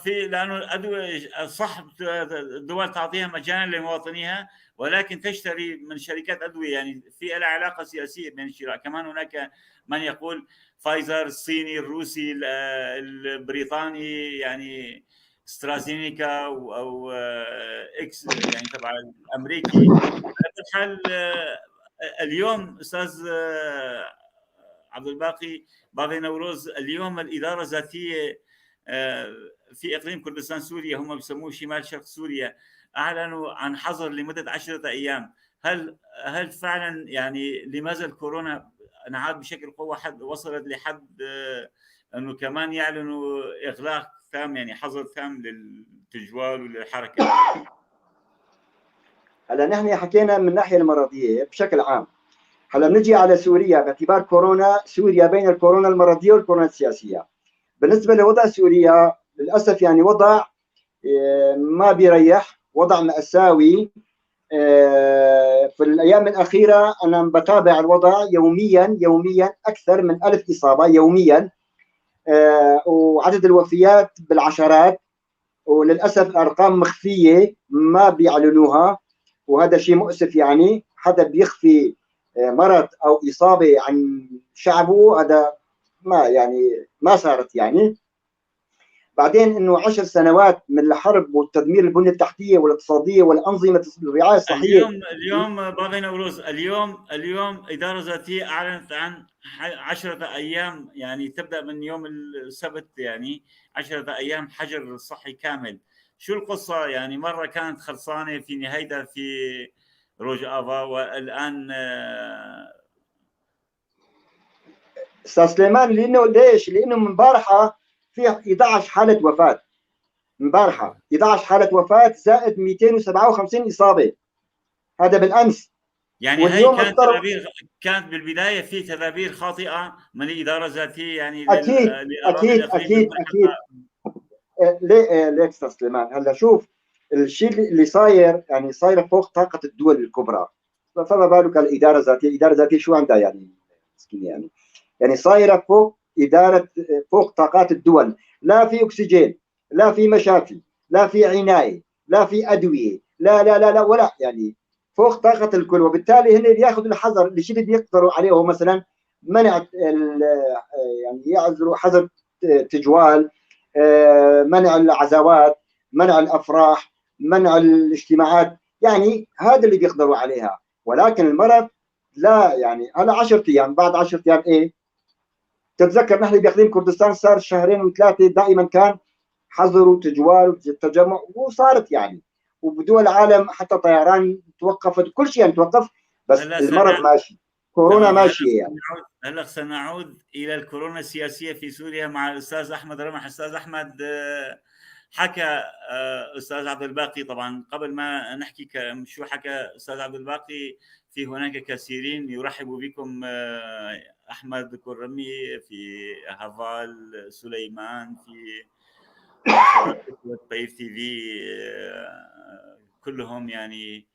في لانه الادوية صح الدول تعطيها مجانا لمواطنيها، ولكن تشتري من شركات ادوية، يعني في لها علاقة سياسية بين الشراء. كمان هناك من يقول فايزر الصيني الروسي البريطاني، يعني استرازينيكا او اكس يعني تبع الامريكي. على كل حال اليوم استاذ عبد الباقي باغي نوروز، اليوم الادارة الذاتية في اقليم كردستان سوريا، هم بسموه شمال شرق سوريا، اعلنوا عن حظر لمدة 10 ايام. هل فعلا يعني لماذا الكورونا انعاد بشكل قوة حد وصلت لحد انه كمان يعلنوا اغلاق تام، يعني حظر تام للتجوال وللحركه؟ هلا نحن حكينا من الناحية المرضية بشكل عام. هلا بنجي على سوريا باعتبار كورونا، سوريا بين الكورونا المرضية والكورونا السياسية. بالنسبة لوضع سوريا للاسف يعني وضع ما بيريح، وضع مأساوي. في الايام الاخيرة انا بتابع الوضع يوميا اكثر من 1000 اصابه يوميا، وعدد الوفيات بالعشرات، وللاسف الارقام مخفية ما بيعلنوها، وهذا شيء مؤسف. يعني حدا بيخفي مرض او اصابه عن شعبه، هذا ما يعني ما صارت. يعني بعدين انه 10 سنوات من الحرب والتدمير البنية التحتية والاقتصادية والانظمة الرعاية الصحية. اليوم بابا نوروز، اليوم ادارة ذاتية اعلنت عن 10 ايام، يعني تبدا من يوم السبت، يعني 10 ايام حجر صحي كامل. شو القصة؟ يعني مرة كانت خلصانه في نهايتها في روج افا، والان استاذ سليمان، لانه ليش؟ لانه من امبارحه في 11 حالة وفاة، امبارحة 11 حالة وفاة زائد 257 إصابة، هذا بالأمس. يعني هي كانت تدابير، كانت بالبداية في تدابير خاطئة من الإدارة الذاتية، يعني أكيد أكيد أكيد أكيد. ليه ليك أستاذ سليمان؟ هلا شوف الشيء اللي صاير، يعني صاير فوق طاقة الدول الكبرى، فما بالك الإدارة الذاتية؟ الإدارة الذاتية شو عندها يعني مسكينة، يعني صايرة فوق إدارة، فوق طاقات الدول. لا في أكسجين، لا في مشافي، لا في عناية، لا في أدوية، لا لا لا لا ولا، يعني فوق طاقة الكل. وبالتالي هن بياخذوا الحذر، الشيء اللي بيقدروا عليه هو مثلا منع، يعني يعزلوا حظر تجوال، منع العزاوات، منع الأفراح، منع الاجتماعات، يعني هذا اللي بيقدروا عليها. ولكن المرض لا، يعني هلا 10 أيام، بعد 10 أيام إيه؟ تتذكر نحن بإقليم كردستان صار 2 و3 دائما كان حظر وتجوال وتجمع، وصارت يعني، وبدول العالم حتى طيران توقفت، كل شيء يعني توقف، بس المرض ماشي، كورونا ماشية يعني. هلا سنعود الى الكورونا السياسية في سوريا مع الاستاذ احمد رمح. استاذ احمد، حكى استاذ عبد الباقي، طبعا قبل ما نحكي شو حكى استاذ عبد الباقي، في هناك كثيرين يرحبوا بكم، احمد كرمي في هافال، سليمان في طيف تي في، كلهم يعني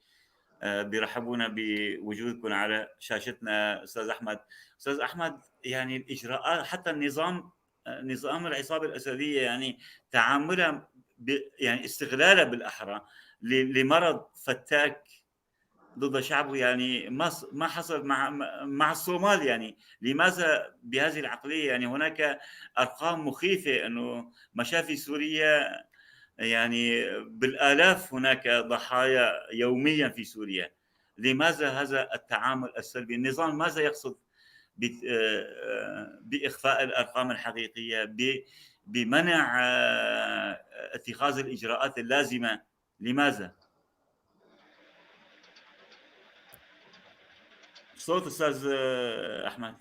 بيرحبونا بوجودكم على شاشتنا. استاذ احمد، استاذ احمد، يعني الاجراءات، حتى النظام، نظام العصابة الاسدية، يعني تعاملها يعني استغلالها بالاحرى لمرض فتاك ضد شعبه، يعني ما حصل مع الصومال. يعني لماذا بهذه العقلية؟ يعني هناك ارقام مخيفة انه مشافي سوريا يعني بالالاف هناك ضحايا يوميا في سوريا. لماذا هذا التعامل السلبي؟ النظام ماذا يقصد باخفاء الارقام الحقيقية، بمنع اتخاذ الاجراءات اللازمة؟ لماذا؟ صوت استاذ احمد.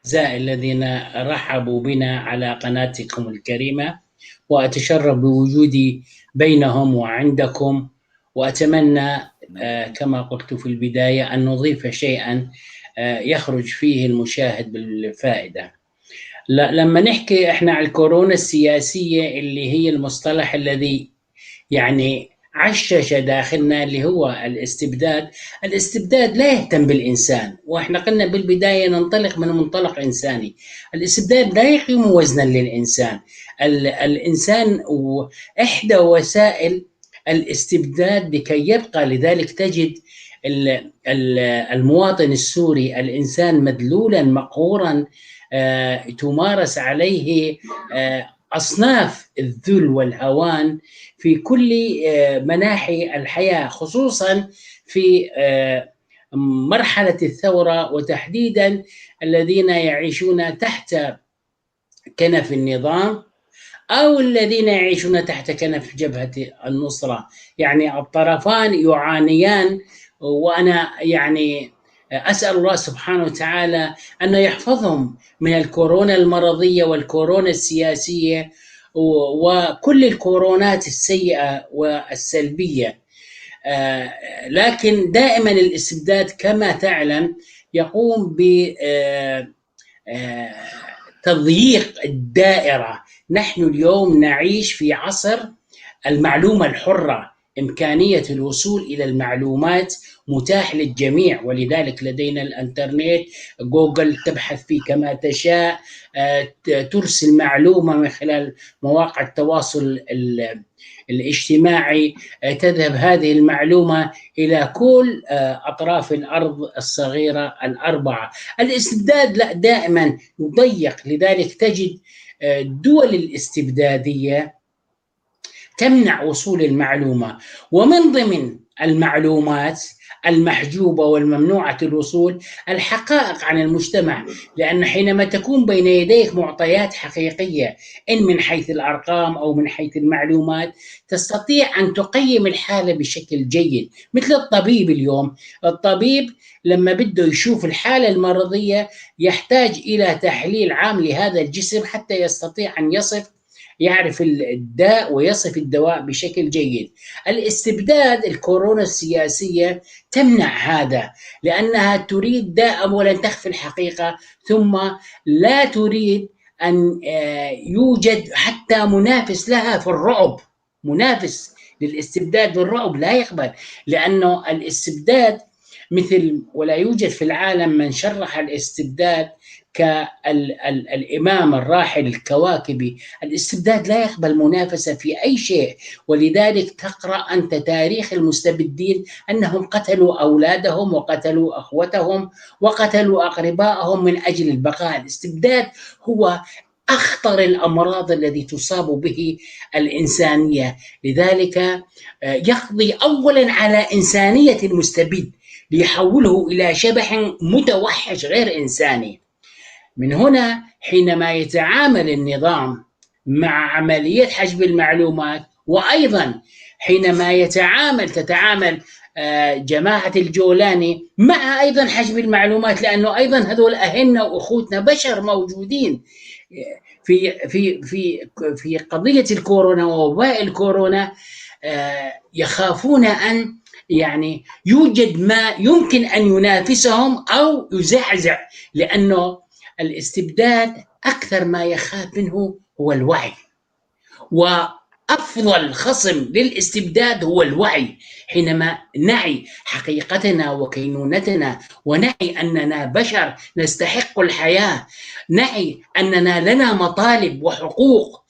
أعزائي الذين رحبوا بنا على قناتكم الكريمة، وأتشرف بوجودي بينهم وعندكم، وأتمنى كما قلت في البداية أن نضيف شيئا يخرج فيه المشاهد بالفائدة. لما نحكي إحنا على الكورونا السياسية اللي هي المصطلح الذي يعني عشش داخلنا اللي هو الاستبداد. الاستبداد لا يهتم بالإنسان، وإحنا قلنا بالبداية ننطلق من منطلق إنساني. الاستبداد لا يقيم وزنا للإنسان. الإنسان إحدى وسائل الاستبداد لكي يبقى. لذلك تجد المواطن السوري الإنسان مذلولا مقهورا، تمارس عليه أصناف الذل والهوان في كل مناحي الحياة، خصوصا في مرحلة الثورة، وتحديدا الذين يعيشون تحت كنف النظام. أو الذين يعيشون تحت كنف جبهة النصرة. يعني الطرفان يعانيان، وأنا يعني أسأل الله سبحانه وتعالى أن يحفظهم من الكورونا المرضية والكورونا السياسية وكل الكورونات السيئة والسلبية. لكن دائما الاستبداد كما تعلم يقوم بتضييق الدائرة. نحن اليوم نعيش في عصر المعلومة الحرة، إمكانية الوصول إلى المعلومات متاح للجميع، ولذلك لدينا الإنترنت، جوجل تبحث فيه كما تشاء، ترسل معلومة من خلال مواقع التواصل الاجتماعي، تذهب هذه المعلومة إلى كل أطراف الأرض الصغيرة الأربعة. الاستبداد لا، دائما يضيق، لذلك تجد الدول الاستبدادية تمنع وصول المعلومة، ومن ضمن المعلومات المحجوبة والممنوعة الوصول الحقائق عن المجتمع، لأن حينما تكون بين يديك معطيات حقيقية إن من حيث الأرقام أو من حيث المعلومات تستطيع أن تقيم الحالة بشكل جيد. مثل الطبيب اليوم، الطبيب لما بده يشوف الحالة المرضية يحتاج إلى تحليل عام لهذا الجسم حتى يستطيع أن يصف، يعرف الداء ويصف الدواء بشكل جيد. الاستبداد، الكورونا السياسية تمنع هذا، لأنها تريد داء أولا تخفي الحقيقة، ثم لا تريد أن يوجد حتى منافس لها في الرعب. منافس للاستبداد بالرعب لا يقبل، لأنه الاستبداد مثل، ولا يوجد في العالم من شرح الاستبداد كالإمام الراحل الكواكبي. الاستبداد لا يقبل منافسة في أي شيء، ولذلك تقرأ أنت تاريخ المستبدين أنهم قتلوا أولادهم وقتلوا أخوتهم وقتلوا أقربائهم من أجل البقاء. الاستبداد هو أخطر الأمراض الذي تصاب به الإنسانية، لذلك يقضي أولا على إنسانية المستبد ليحوله إلى شبح متوحش غير إنساني. من هنا حينما يتعامل النظام مع عملية حجب المعلومات، وأيضا حينما تتعامل جماعة الجولاني مع أيضا حجب المعلومات، لأنه أيضا هذول أهلنا وأخوتنا بشر موجودين في في في في قضية الكورونا ووباء الكورونا، يخافون أن يعني يوجد ما يمكن أن ينافسهم أو يزعزع، لأنه الاستبداد أكثر ما يخاف منه هو الوعي، وأفضل خصم للاستبداد هو الوعي. حينما نعي حقيقتنا وكينونتنا، ونعي أننا بشر نستحق الحياة، نعي أننا لنا مطالب وحقوق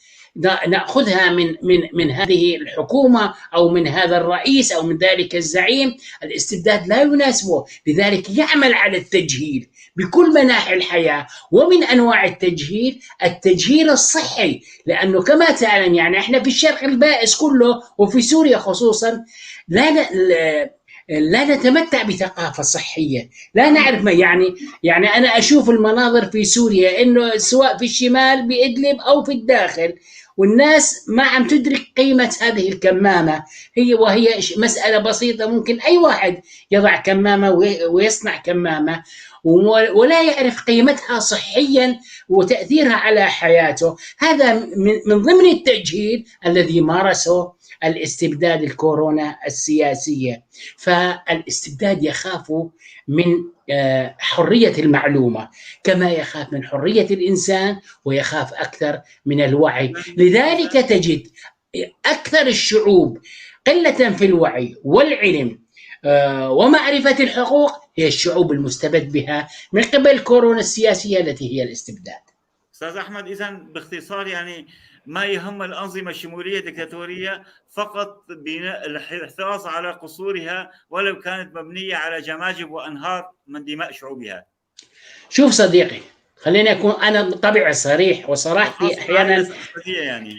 نأخذها من من من هذه الحكومة أو من هذا الرئيس أو من ذلك الزعيم، الاستبداد لا يناسبه، لذلك يعمل على التجهيل بكل مناحي الحياة. ومن أنواع التجهيل التجهيل الصحي، لأنه كما تعلم يعني إحنا في الشرق البائس كله وفي سوريا خصوصا لا نتمتع بثقافة صحية، لا نعرف ما يعني أنا أشوف المناظر في سوريا إنه سواء في الشمال بإدلب أو في الداخل، والناس ما عم تدرك قيمة هذه الكمامة، وهي مسألة بسيطة، ممكن أي واحد يضع كمامة ويصنع كمامة ولا يعرف قيمتها صحيا وتأثيرها على حياته. هذا من ضمن التجهيل الذي مارسه الاستبداد الكورونا السياسية. فالاستبداد يخاف من حرية المعلومة كما يخاف من حرية الإنسان، ويخاف أكثر من الوعي. لذلك تجد أكثر الشعوب قلة في الوعي والعلم ومعرفة الحقوق هي الشعوب المستبد بها من قبل كورونا السياسية التي هي الاستبداد. أستاذ أحمد، إذن باختصار يعني ما يهم الأنظمة الشمولية الدكتاتورية فقط بناء الحفاظ على قصورها ولو كانت مبنية على جماجم وأنهار من دماء شعوبها. شوف صديقي، خليني أكون أنا طبيعي صريح، وصراحتي أحيانا يعني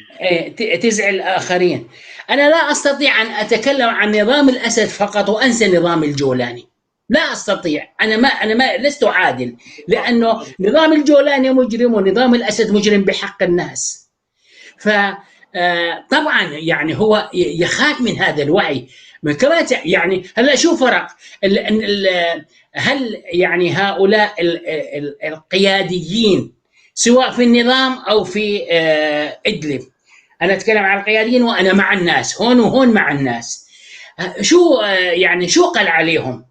تزعل الآخرين. أنا لا أستطيع أن أتكلم عن نظام الأسد فقط وأنسى نظام الجولاني، لا أستطيع. أنا ما لست عادل، لأنه نظام الجولاني مجرم ونظام الأسد مجرم بحق الناس. فطبعا يعني هو يخاف من هذا الوعي كما يعني. هلا شو فرق؟ هل يعني هؤلاء القياديين سواء في النظام أو في إدلب، أنا أتكلم عن القياديين وأنا مع الناس هون وهون مع الناس، شو يعني شو قال عليهم؟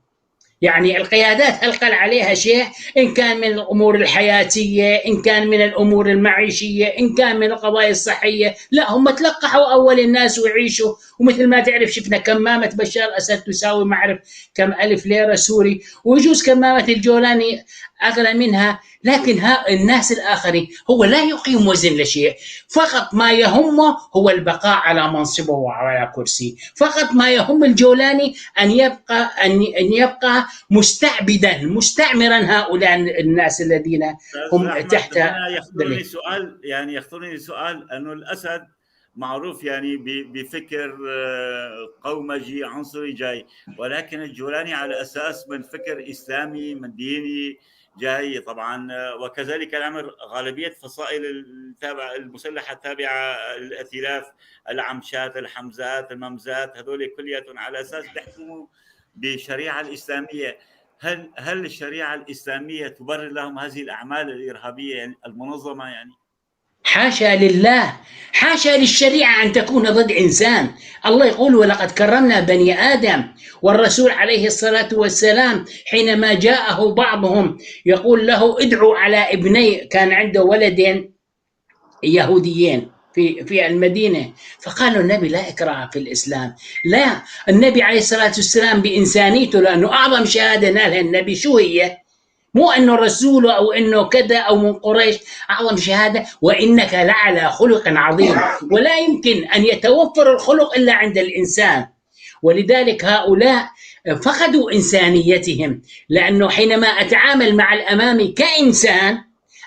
يعني القيادات هل قال عليها شيء؟ إن كان من الأمور الحياتية، إن كان من الأمور المعيشية، إن كان من القضايا الصحية، لا هم تلقحوا أول الناس ويعيشوا. ومثل ما تعرف شفنا كمامة بشار الأسد تساوي ما أعرف كم ألف ليرة سوري، ويجوز كمامة الجولاني أغلى منها، لكن ها الناس الآخرين هو لا يقيم وزن لشيء، فقط ما يهمه هو البقاء على منصبه وعلى كرسيه، فقط ما يهم الجولاني أن يبقى مستعبدا مستعمرا هؤلاء الناس الذين هم تحت. يخطرني سؤال، يعني يخطرني سؤال أنه الأسد معروف يعني بفكر قومجي عنصري جاي، ولكن الجولاني على أساس من فكر إسلامي من ديني جاي طبعا، وكذلك الامر غالبية فصائل التابعة المسلحة التابعة للائتلاف، العمشات الحمزات الممزات، هذول كلياتهم على اساس بيحكموا بالشريعة الاسلامية. هل الشريعة الاسلامية تبرر لهم هذه الاعمال الارهابية يعني المنظمة؟ يعني حاشا لله، حاشا للشريعة أن تكون ضد إنسان. الله يقول ولقد كرمنا بني آدم، والرسول عليه الصلاة والسلام حينما جاءه بعضهم يقول له ادعوا على ابني، كان عنده ولدين يهوديين في المدينة، فقالوا النبي لا إكراه في الإسلام. لا، النبي عليه الصلاة والسلام بإنسانيته، لأنه أعظم شهادة نالها النبي شو هي؟ مو أنه رسول أو أنه كذا أو من قريش، أعظم شهادة وإنك لعلى خلق عظيم، ولا يمكن أن يتوفر الخلق إلا عند الإنسان. ولذلك هؤلاء فقدوا إنسانيتهم، لأنه حينما أتعامل مع الأمامي كإنسان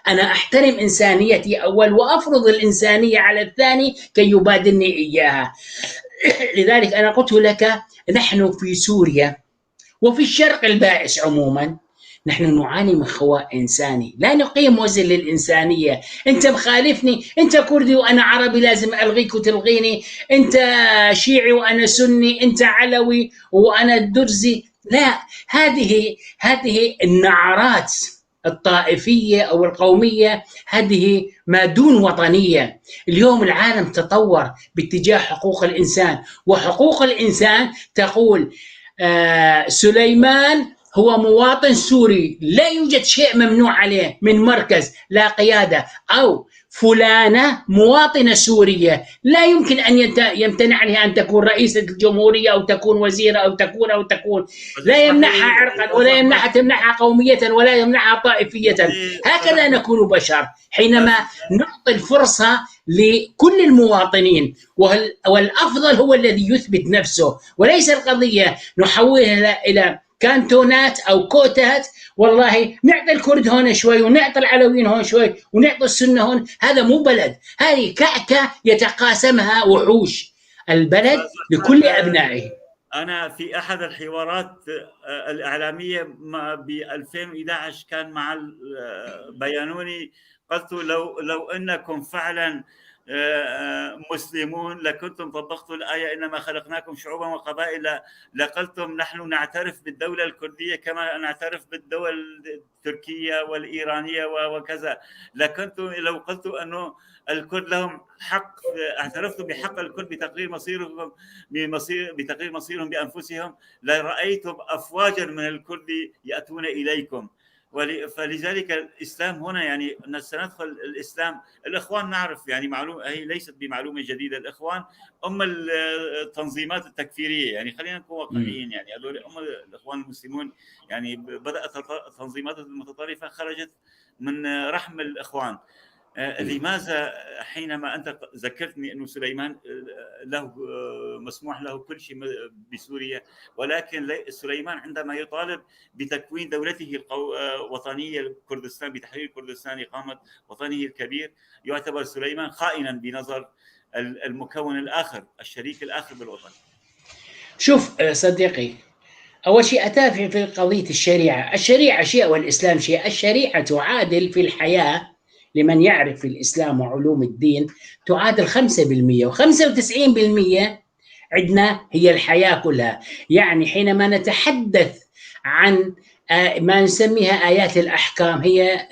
أنا أحترم إنسانيتي أول وأفرض الإنسانية على الثاني كي يبادلني إياها. لذلك أنا قلت لك نحن في سوريا وفي الشرق البائس عموما نحن نعاني من خواء إنساني، لا نقيم وزن للإنسانية. أنت مخالفني، أنت كردي وأنا عربي لازم ألغيك وتلغيني، أنت شيعي وأنا سني، أنت علوي وأنا درزي. لا، هذه النعرات الطائفية أو القومية هذه ما دون وطنية. اليوم العالم تطور باتجاه حقوق الإنسان، وحقوق الإنسان تقول سليمان هو مواطن سوري لا يوجد شيء ممنوع عليه من مركز لا قيادة، أو فلانة مواطنة سورية لا يمكن أن يمتنع عليها أن تكون رئيسة الجمهورية أو تكون وزيرة أو تكون أو تكون، لا يمنعها عرقا ولا يمنعها تمنعها قومية ولا يمنعها طائفية. هكذا نكون بشر حينما نعطي الفرصة لكل المواطنين، والأفضل هو الذي يثبت نفسه، وليس القضية نحولها إلى كانتونات او كوتات. والله نعطي الكرد هون شوي ونعطي العلويين هون شوي ونعطي السنة هون، هذا مو بلد، هذه كعكه يتقاسمها وحوش. البلد لكل ابنائه. انا في احد الحوارات الاعلامية ب 2011 كان مع بيانوني، قلت لو انكم فعلا مسلمون لكنتم طبقتوا الآية إنما خلقناكم شعوبا وقبائل، لقلتم نحن نعترف بالدولة الكردية كما نعترف بالدول التركية والإيرانية وكذا. لكنتم لو قلتوا أنه الكرد لهم حق، اعترفتم بحق الكرد بتقرير مصيرهم بتقرير مصيرهم بأنفسهم، لرأيتم أفواجا من الكرد يأتون إليكم. فلذلك الإسلام هنا يعني سندخل الإسلام. الإخوان نعرف يعني معلومة، هي ليست بمعلومة جديدة، الإخوان أم التنظيمات التكفيرية، يعني خلينا نكون واقعيين، يعني هذول أم الإخوان المسلمون، يعني بدأت التنظيمات المتطرفة خرجت من رحم الإخوان. لماذا حينما أنت ذكرتني أنه سليمان له مسموح له كل شيء بسوريا، ولكن سليمان عندما يطالب بتكوين دولته الوطنية الكردستان، بتحرير كردستان، إقامة وطنه الكبير، يعتبر سليمان خائنا بنظر المكون الآخر، الشريك الآخر بالوطن. شوف صديقي، أول شيء أتافع في قضية الشريعة. الشريعة شيء والإسلام شيء. الشريعة تعادل في الحياة لمن يعرف الإسلام وعلوم الدين تعادل 5%، و95% عندنا هي الحياة كلها. يعني حينما نتحدث عن ما نسميها آيات الأحكام هي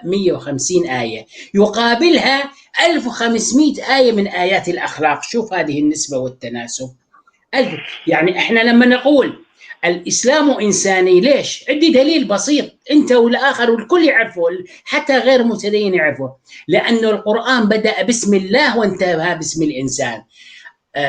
150 آية، يقابلها 1500 آية من آيات الأخلاق. شوف هذه النسبة والتناسب. يعني إحنا لما نقول الإسلام إنساني، ليش؟ عندي دليل بسيط أنت والآخر والكل يعرفه، حتى غير متدين يعرفه، لأنه القرآن بدأ باسم الله وانتهى باسم الإنسان.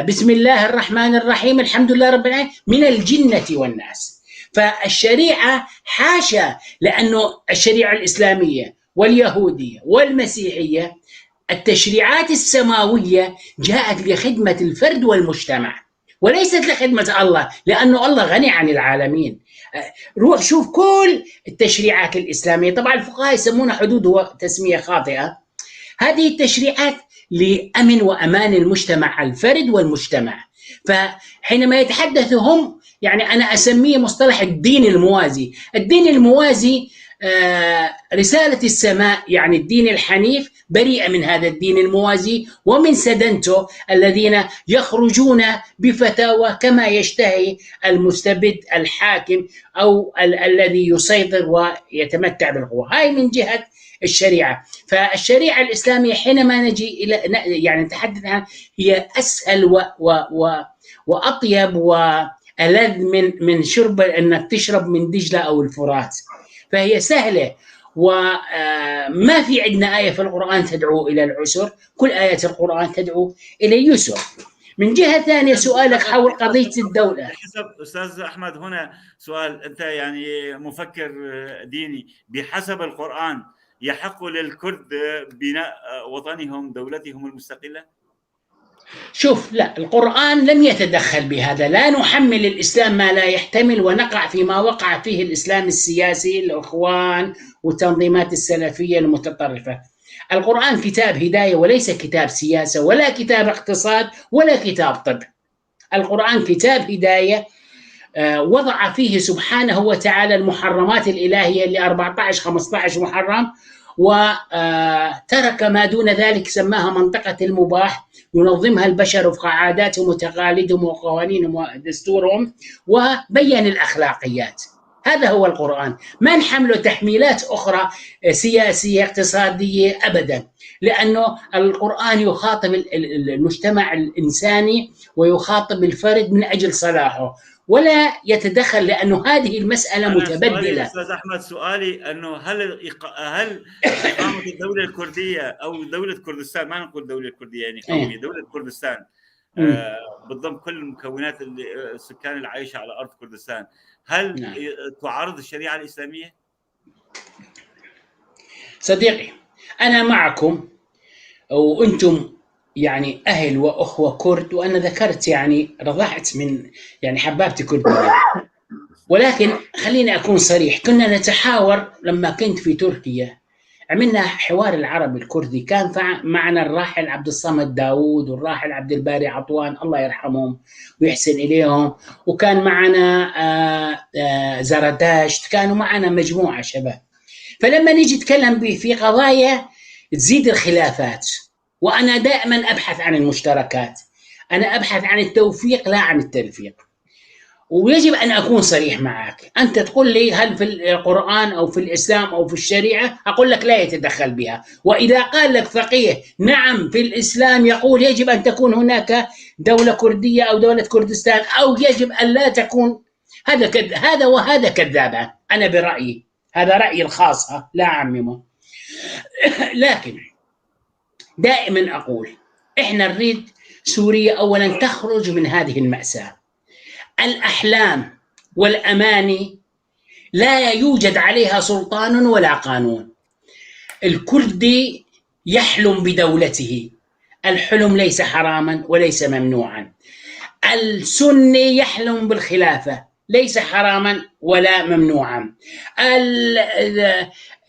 بسم الله الرحمن الرحيم، الحمد لله رب العالمين، من الجنة والناس. فالشريعة حاشا، لأنه الشريعة الإسلامية واليهودية والمسيحية التشريعات السماوية جاءت لخدمة الفرد والمجتمع وليست لخدمة الله، لأنه الله غني عن العالمين. روح شوف كل التشريعات الإسلامية، طبعا الفقهاء يسمونها حدود، هو تسمية خاطئة. هذه التشريعات لأمن وأمان المجتمع، الفرد والمجتمع. فحينما يتحدث هم، يعني أنا أسميه مصطلح الدين الموازي. الدين الموازي رسالة السماء، يعني الدين الحنيف بريئة من هذا الدين الموازي ومن سدنته الذين يخرجون بفتاوى كما يشتهي المستبد الحاكم أو الذي يسيطر ويتمتع بالقوة. هاي من جهة الشريعة. فالشريعة الإسلامية حينما نجي إلى يعني نتحدث عنها هي أسهل و و و وأطيب وألذ من شرب أنك تشرب من دجلة أو الفرات، فهي سهلة. وما في عندنا آية في القرآن تدعو إلى العسر، كل آيات القرآن تدعو إلى اليسر. من جهة ثانية سؤالك حول قضية الدولة. بحسب أستاذ أحمد هنا سؤال، أنت يعني مفكر ديني، بحسب القرآن يحق للكرد بناء وطنهم دولتهم المستقلة؟ شوف، لا، القرآن لم يتدخل بهذا. لا نحمل الإسلام ما لا يحتمل ونقع فيما وقع فيه الإسلام السياسي، الأخوان والتنظيمات السلفية المتطرفة. القرآن كتاب هداية وليس كتاب سياسة ولا كتاب اقتصاد ولا كتاب طب. القرآن كتاب هداية، وضع فيه سبحانه وتعالى المحرمات الإلهية اللي 14-15 محرم، وترك ما دون ذلك سماها منطقة المباح، ينظمها البشر وفق عاداتهم وتقاليدهم وقوانينهم ودستورهم، وبين الأخلاقيات. هذا هو القرآن، ما نحمله تحميلات أخرى سياسية اقتصادية أبدا، لأنه القرآن يخاطب المجتمع الإنساني ويخاطب الفرد من أجل صلاحه ولا يتدخل، لأنه هذه المسألة متبدلة. أستاذ أحمد، سؤالي أنه هل إقامة الدولة الكردية أو دولة كردستان، ما نقول دولة كردية يعني قومية، دولة كردستان بتضم كل المكونات السكان العايشة على أرض كردستان، هل نعم. تعارض الشريعة الإسلامية؟ صديقي، أنا معكم وأنتم يعني أهل وأخوة كرد، وأنا ذكرت يعني رضعت من يعني حبابتي كردية، ولكن خليني أكون صريح. كنا نتحاور لما كنت في تركيا، عملنا حوار العربي الكردي، كان معنا الراحل عبد الصمد داوود والراحل عبد الباري عطوان الله يرحمهم ويحسن إليهم، وكان معنا زرداشت، كانوا معنا مجموعة شباب. فلما نيجي نتكلم في قضايا تزيد الخلافات، وأنا دائما أبحث عن المشتركات، أنا أبحث عن التوفيق لا عن التلفيق. ويجب أن أكون صريح معك. أنت تقول لي هل في القرآن أو في الإسلام أو في الشريعة، أقول لك لا يتدخل بها. وإذا قال لك فقيه نعم في الإسلام يقول يجب أن تكون هناك دولة كردية أو دولة كردستان أو يجب أن لا تكون، هذا وهذا كذابة. أنا برأيي، هذا رأيي الخاص لا أعممه، لكن دائما أقول إحنا نريد سوريا أولا تخرج من هذه المأساة. الأحلام والأماني لا يوجد عليها سلطان ولا قانون. الكردي يحلم بدولته، الحلم ليس حراما وليس ممنوعا. السني يحلم بالخلافة، ليس حراما ولا ممنوعا.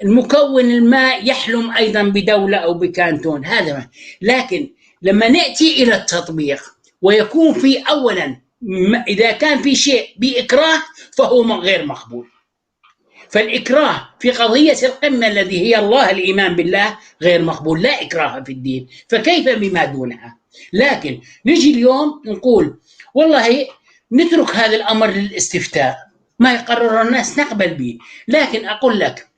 المكون الماء يحلم أيضا بدولة أو بكانتون، هذا ما. لكن لما نأتي إلى التطبيق ويكون في أولا إذا كان في شيء بإكراه فهو غير مقبول، فالإكراه في قضية القمة الذي هي الله، الإيمان بالله، غير مقبول، لا إكراه في الدين، فكيف بما دونها؟ لكن نجي اليوم نقول والله نترك هذا الأمر للاستفتاء، ما يقرر الناس نقبل به. لكن أقول لك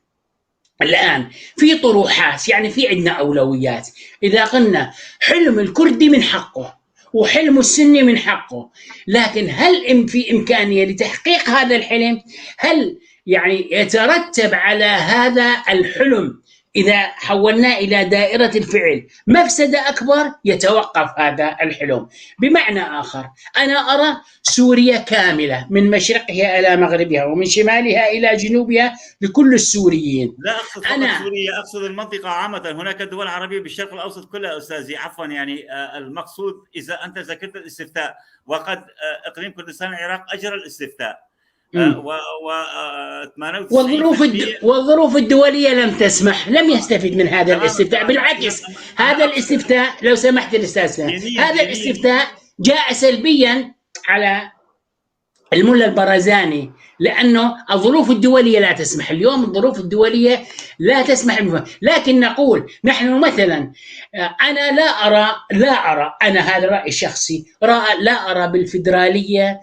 الآن في طروحات، يعني في عندنا أولويات. إذا قلنا حلم الكردي من حقه وحلم السني من حقه، لكن هل في إمكانية لتحقيق هذا الحلم؟ هل يعني يترتب على هذا الحلم إذا حولناه إلى دائرة الفعل مفسدة أكبر؟ يتوقف هذا الحلم. بمعنى آخر، أنا أرى سوريا كاملة من مشرقها إلى مغربها ومن شمالها إلى جنوبها لكل السوريين. لا أقصد فقط أنا سوريا، أقصد المنطقة عامة، هناك دول عربية بالشرق الأوسط كلها أستاذي، عفوا يعني المقصود إذا أنت ذكرت الاستفتاء، وقد إقليم كردستان العراق أجرى الاستفتاء و والظروف الدولية لم تسمح، لم يستفد من هذا الاستفتاء. بالعكس هذا الاستفتاء، لو سمحت الأستاذ، هذا الاستفتاء جاء سلبيا على الملا البرزاني، لأنه الظروف الدولية لا تسمح اليوم، الظروف الدولية لا تسمح. لكن نقول نحن مثلا، أنا لا أرى، أنا هذا رأيي الشخصي، لا أرى بالفيدرالية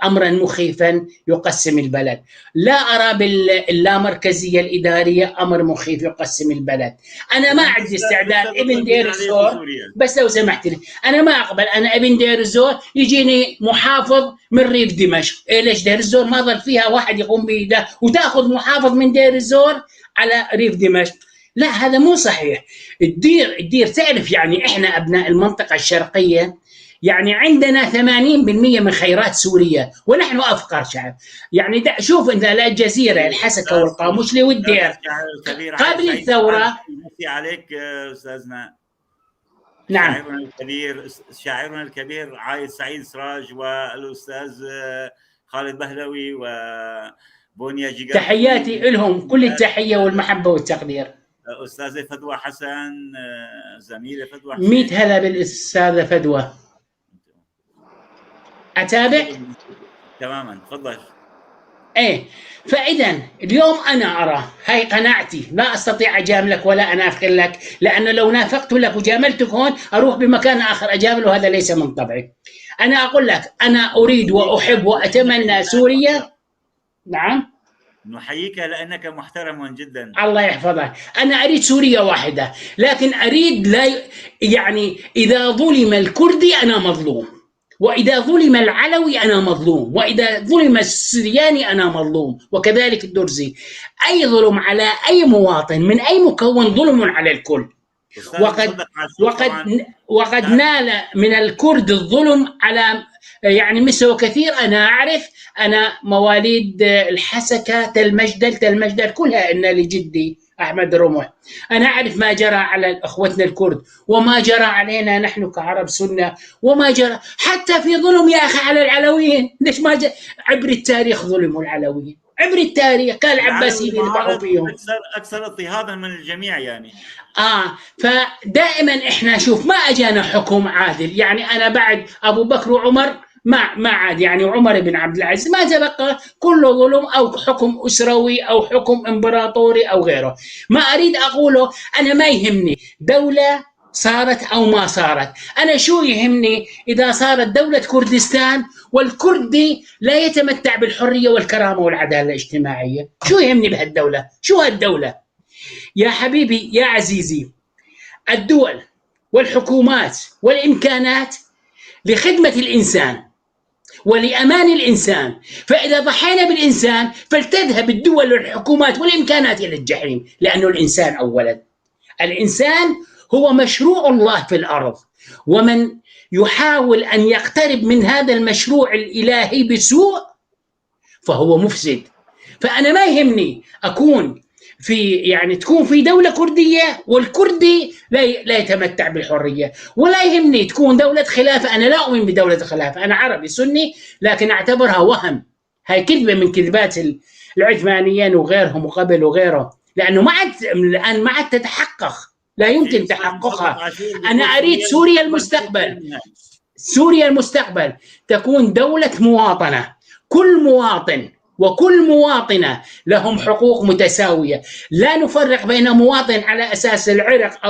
أمرا مخيفا يقسم البلد، لا أرى باللامركزية الإدارية أمر مخيف يقسم البلد. أنا ما عندي استعداد ابن دير الزور، بس لو سمحت لي، أنا ما أقبل أنا ابن دير الزور يجيني محافظ من ريف دمشق. إيه ليش دير الزور ما ظل فيها واحد يقوم بده وتأخذ محافظ من دير الزور على ريف دمشق؟ لا، هذا مو صحيح. الدير تعرف، يعني إحنا أبناء المنطقة الشرقية يعني عندنا 80% من خيرات سوريا، ونحن أفقر شعب. يعني شوف أنت، لا الجزيرة، الحسكة والقاموشلي والدير قبل الثورة. عليك أستاذنا. نعم، شاعرنا الكبير عايد سعيد سراج، والأستاذ خالد بهلوي، وبونيا جيجا، تحياتي لهم كل التحية والمحبة والتقدير. أستاذة فدوى حسن، زميلة فدوى حسن، 100 هلا بالأستاذة فدوى. أتابع؟ تماما، تفضل. ايه، فإذا اليوم أنا أرى، هاي قناعتي، لا أستطيع أجاملك ولا أنافق لك، لأنه لو نافقت لك وجاملتك هون أروح بمكان آخر أجامل، وهذا ليس من طبعي. أنا أقول لك أنا أريد وأحب وأتمنى سوريا. نعم، نحييك لأنك محترم جدا، الله يحفظك. أنا أريد سوريا واحدة، لكن أريد لا يعني إذا ظلم الكردي أنا مظلوم، وإذا ظلم العلوي أنا مظلوم، وإذا ظلم السرياني أنا مظلوم، وكذلك الدرزي. أي ظلم على أي مواطن من أي مكون ظلم على الكل. وقد نال من الكرد الظلم على يعني مثله كثير. أنا أعرف، أنا مواليد الحسكة، تل مجدل كلها إن لجدي أحمد رمح. أنا أعرف ما جرى على أخوتنا الكرد، وما جرى علينا نحن كعرب سنة، وما جرى حتى في ظلم يا أخي على العلويين. ليش ما جرى؟ عبر التاريخ ظلموا العلويين، عبر التاريخ كان العباسيين يذبحوا فيهم، أكثر اضطهادا من الجميع يعني. فدائما إحنا شوف ما أجانا حكم عادل. يعني أنا بعد أبو بكر وعمر ما عاد، يعني عمر بن عبد العزيز ما تبقى، كله ظلم أو حكم أسروي أو حكم إمبراطوري أو غيره. ما أريد أقوله، أنا ما يهمني دولة صارت أو ما صارت، أنا شو يهمني إذا صارت دولة كردستان والكردي لا يتمتع بالحرية والكرامة والعدالة الاجتماعية؟ شو يهمني بهالدولة؟ شو هالدولة؟ يا حبيبي يا عزيزي، الدول والحكومات والإمكانات لخدمة الإنسان ولأمان الإنسان، فإذا ضحينا بالإنسان فلتذهب الدول والحكومات والإمكانات إلى الجحيم، لأنه الإنسان أولا. الإنسان هو مشروع الله في الأرض، ومن يحاول أن يقترب من هذا المشروع الإلهي بسوء فهو مفسد. فأنا ما يهمني أكون في يعني تكون في دولة كردية والكردي لا يتمتع بالحرية، ولا يهمني تكون دولة خلافة. أنا لا أؤمن بدولة الخلافة، أنا عربي سني لكن أعتبرها وهم، هاي كذبة من كذبات العثمانيين وغيرهم وقبل وغيره، لأنه ما عاد الآن ما عاد تتحقق، لا يمكن تحققها. أنا أريد سوريا المستقبل، سوريا المستقبل تكون دولة مواطنة، كل مواطن وكل مواطنة لهم حقوق متساوية. لا نفرق بين مواطن على أساس العرق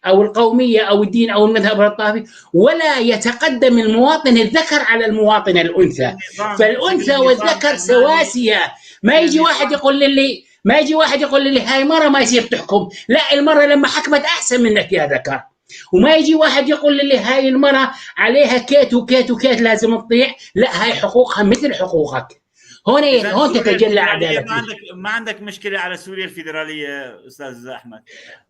أو القومية أو الدين أو المذهب الطائفي، ولا يتقدم المواطن الذكر على المواطن الأنثى، فالأنثى والذكر سواسية. ما يجي واحد يقول لي، ما يجي واحد يقول لي هاي مرة ما يصير تحكم، لا المرة لما حكمت أحسن منك يا ذكر. وما يجي واحد يقول لي هاي المرة عليها كيت وكيت وكيت لازم تطيع، لا هاي حقوقها مثل حقوقك. هون تتجلى عدالتي. ما عندك مشكلة على سوريا الفيدرالية أستاذ أحمد؟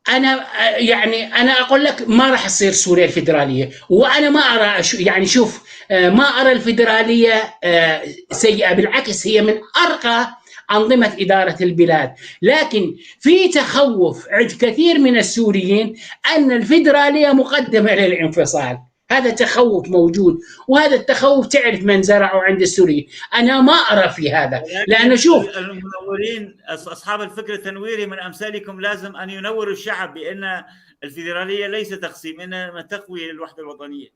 أنا يعني أنا أقول لك ما راح تصير سوريا الفيدرالية، وأنا ما أرى، يعني شوف، ما أرى الفيدرالية سيئة، بالعكس هي من أرقى أنظمة إدارة البلاد، لكن في تخوف عند كثير من السوريين أن الفيدرالية مقدمة للانفصال. هذا تخوف موجود، وهذا التخوف تعرف من زرعه عند السوريين. أنا ما أرى في هذا، لأنه شوف المنورين أصحاب الفكر التنويري من أمثالكم لازم أن ينوروا الشعب بأن الفيدرالية ليس تقسيم، إنما تقوية للوحدة الوطنية.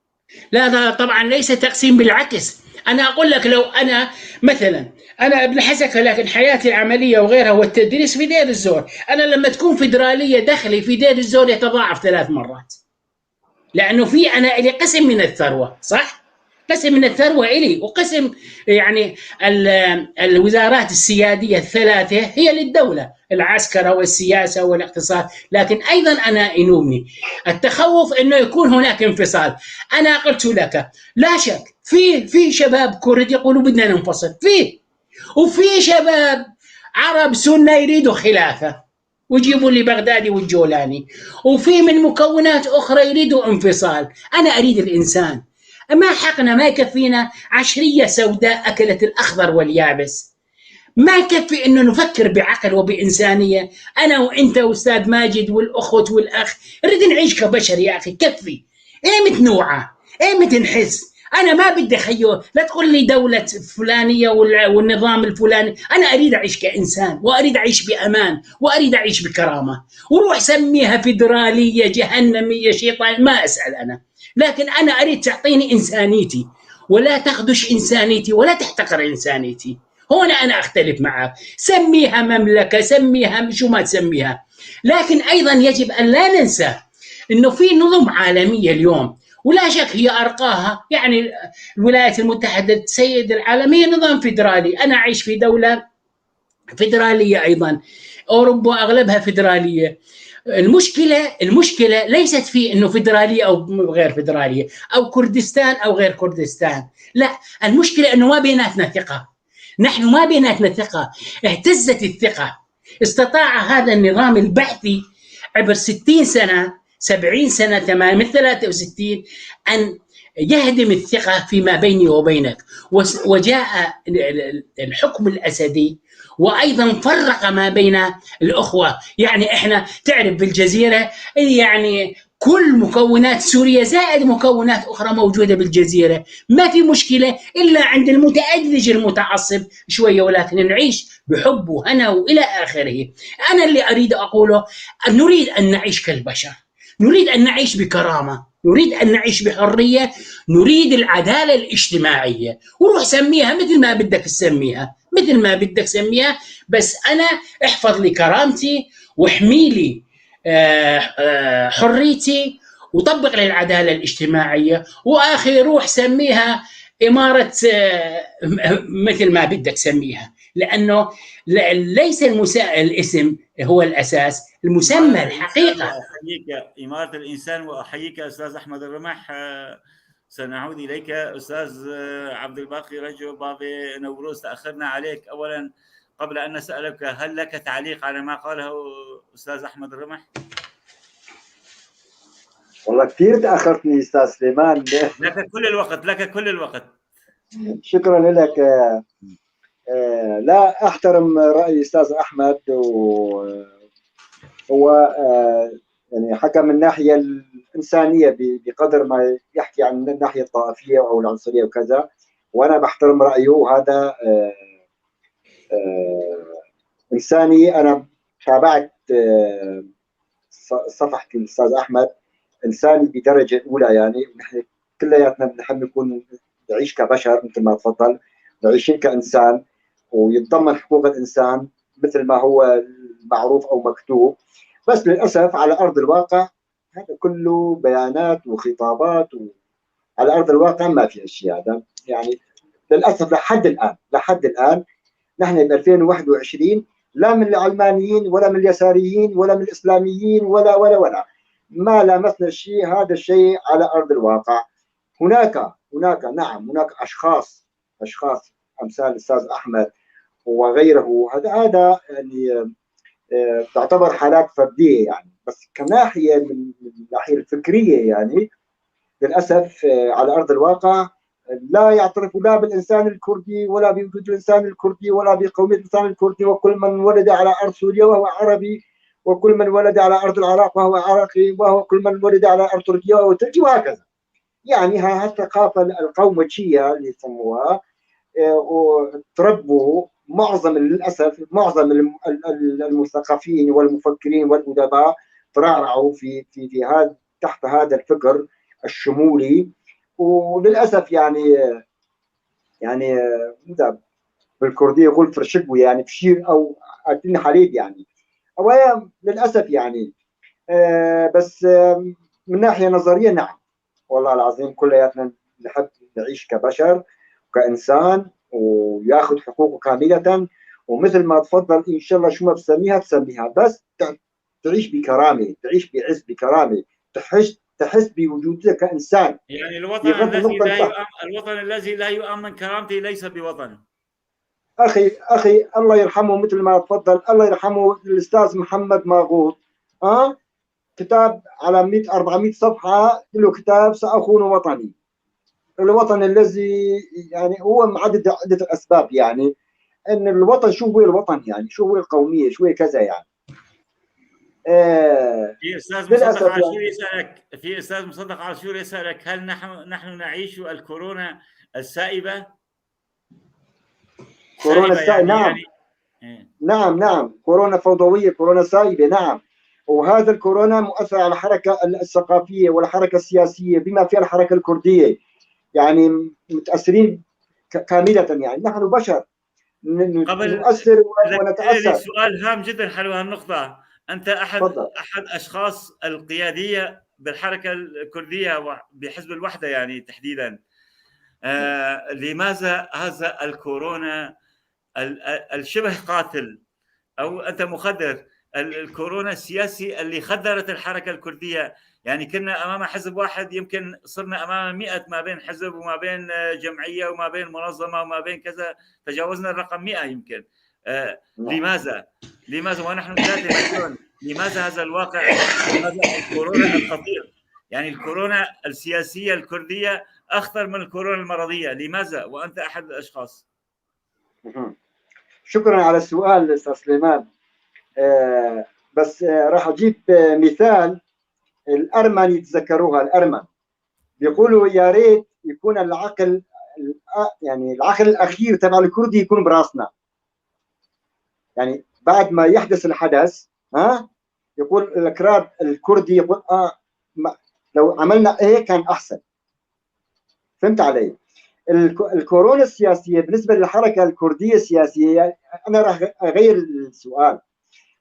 لا طبعا ليس تقسيم، بالعكس. أنا أقول لك لو أنا مثلا، أنا ابن حسكة لكن حياتي العملية وغيرها والتدريس في دير الزور، أنا لما تكون فيدرالية دخلي في دير الزور يتضاعف 3 مرات، لأنه في أنا إلي قسم من الثروة، صح؟ قسم من الثروة إلي، وقسم يعني الوزارات السيادية الثلاثة هي للدولة، العسكرة والسياسة والاقتصاد، لكن أيضا أنا ينومني التخوف أنه يكون هناك انفصال. أنا قلت لك لا شك في شباب كرد يقولوا بدنا ننفصل، في، وفي شباب عرب سنة يريدوا خلافة ويجيبوا لي بغدادي والجولاني، وفي من مكونات أخرى يريدوا انفصال. أنا أريد الإنسان، ما حقنا، ما يكفينا عشرية سوداء أكلت الأخضر واليابس، ما يكفي أنه نفكر بعقل وبإنسانية. أنا وأنت وأستاذ ماجد والأخت والأخ نريد نعيش كبشر يا أخي، كفي. إيمت نوعى، إيمت نحس. أنا ما بدي خيو، لا تقول لي دولة فلانية والنظام الفلاني، أنا أريد أعيش كإنسان، وأريد أعيش بأمان، وأريد أعيش بكرامة. وروح سميها فيدرالية جهنمية شيطان، ما أسأل أنا، لكن أنا أريد تعطيني إنسانيتي، ولا تخدش إنسانيتي ولا تحتقر إنسانيتي. هنا أنا أختلف معك، سميها مملكة، سميها شو ما تسميها، لكن أيضا يجب أن لا ننسى أنه في نظم عالمية اليوم، ولا شك هي أرقاها، يعني الولايات المتحدة سيد العالمية نظام فيدرالي، أنا أعيش في دولة فيدرالية أيضا، أوروبا أغلبها فيدرالية. المشكلة ليست في أنه فيدرالية أو غير فيدرالية، أو كردستان أو غير كردستان، لا، المشكلة أنه ما بيناتنا ثقة، نحن ما بيناتنا ثقة، اهتزت الثقة. استطاع هذا النظام البعثي عبر 60 سنة 70 سنة تماما من 63 أن يهدم الثقة فيما بيني وبينك، وجاء الحكم الأسدي وأيضا فرق ما بين الأخوة. يعني إحنا تعرف بالجزيرة يعني كل مكونات سوريا زائد مكونات أخرى موجودة بالجزيرة، ما في مشكلة إلا عند المتأدلج المتعصب شوية، ولكن نعيش بحب وهنا وإلى آخره. أنا اللي أريد أقوله، نريد أن نعيش كالبشر، نريد أن نعيش بكرامة، نريد أن نعيش بحرية، نريد العدالة الاجتماعية. وروح سميها مثل ما بدك تسميها، مثل ما بدك سميها، بس أنا احفظ لي كرامتي واحمي لي حريتي وطبق لي العدالة الاجتماعية، وآخي روح سميها إمارة مثل ما بدك سميها، لأنه ليس الاسم هو الأساس، المسمى الحقيقة. أحييك إمارة الإنسان، وأحييك أستاذ أحمد الرمح. سنعود إليك أستاذ عبد الباقي رجب بابي نوروز، تأخرنا عليك. أولا قبل أن نسألك، هل لك تعليق على ما قاله أستاذ أحمد الرمح؟ والله كثير تأخرتني أستاذ سليمان. لك كل الوقت، لك كل الوقت. شكرا لك. لا أحترم رأي أستاذ أحمد، وهو يعني حكى من الناحية الإنسانية بقدر ما يحكي عن الناحية الطائفية أو العنصرية وكذا، وأنا بحترم رأيه، وهذا إنساني. أنا تابعت صفحة الأستاذ أحمد، إنساني بدرجة أولى، يعني نحن كلياتنا بنحب نكون نعيش كبشر مثل ما تفضل، نعيشين كإنسان، ويتضمن حقوق الانسان مثل ما هو معروف او مكتوب، بس للاسف على ارض الواقع هذا كله بيانات وخطابات، وعلى ارض الواقع ما في شيء هذا. يعني للاسف لحد الان نحن ب 2021 لا من العلمانيين ولا من اليساريين ولا من الاسلاميين ولا ولا ولا ما لامسنا شيء هذا الشيء على ارض الواقع. هناك نعم هناك اشخاص امثال الاستاذ احمد وغيره، هذا يعني تعتبر حالات فردية يعني، بس كناحيه من الناحية الفكرية يعني للاسف على ارض الواقع لا يعترف لا بالانسان الكردي ولا بوجود الانسان الكردي ولا بقوميه الانسان الكردي، وكل من ولد على ارض سوريا وهو عربي، وكل من ولد على ارض العراق وهو عراقي، وهو كل من ولد على ارض تركيا وهو تركي، وهكذا. يعني هالثقافه القومجيه اللي يسموها وتربوا معظم، للاسف معظم المثقفين والمفكرين والادباء ترعرعوا في في في هذا تحت هذا الفكر الشمولي. وللاسف يعني بالكرديه يقول فرشقو، يعني بشير او اعطيني حليب يعني، او للاسف يعني بس من ناحية نظرية نعم والله العظيم كلياتنا نحب نعيش كبشر وكانسان وياخذ حقوقه كاملة، ومثل ما تفضل ان شاء الله شو ما بسميها تسميها، بس تعيش بكرامة، تعيش بعز بكرامة، تحس بوجودك كانسان. يعني الوطن الذي لا يؤمن كرامته ليس بوطن. اخي الله يرحمه، مثل ما تفضل الله يرحمه الاستاذ محمد ماغوط، كتاب على 100 400 صفحة له كتاب ساخون وطني. الوطن الذي يعني هو معدد عده الاسباب، يعني ان الوطن شو هو الوطن، يعني شو هو القومية، شو هو كذا يعني. في استاذ مصدق عاشور يسالك، في استاذ مصدق عاشور يسالك هل نحن نعيش الكورونا السائبه؟ كورونا السائبه يعني نعم يعني. نعم كورونا فوضوية، كورونا سائبة نعم. وهذا الكورونا مؤثر على الحركة الثقافية والحركة السياسية بما فيها الحركة الكردية، يعني متاثرين كاملة. يعني نحن بشر نؤثر ونتاثر. سؤال هام جدا، حلو هالنقطة. أنت أحد فضل. أحد أشخاص القيادية بالحركة الكردية وبحزب الوحدة يعني تحديدا، لماذا هذا الكورونا الشبه قاتل أو أنت مخدر، الكورونا السياسي اللي خدرت الحركة الكردية؟ يعني كنا أمام حزب واحد، يمكن صرنا أمام 100 ما بين حزب وما بين جمعية وما بين منظمة وما بين كذا، تجاوزنا الرقم 100 يمكن. لماذا؟ لماذا ونحن 3 مليون؟ لماذا هذا الواقع؟ لماذا الكورونا الخطير؟ يعني الكورونا السياسية الكردية أخطر من الكورونا المرضية، لماذا؟ وأنت أحد الأشخاص. شكرا على السؤال أستاذ سليمان. بس راح أجيب مثال الأرمن يتذكروها. الأرمن بيقولوا يا ريت يكون العقل، يعني العقل الأخير تبع الكردي يكون براسنا. يعني بعد ما يحدث الحدث يقول الأكراد الكردي يقول لو عملنا ايه كان احسن. فهمت علي؟ الكورونا السياسية بالنسبة للحركة الكردية السياسية، انا راح اغير السؤال،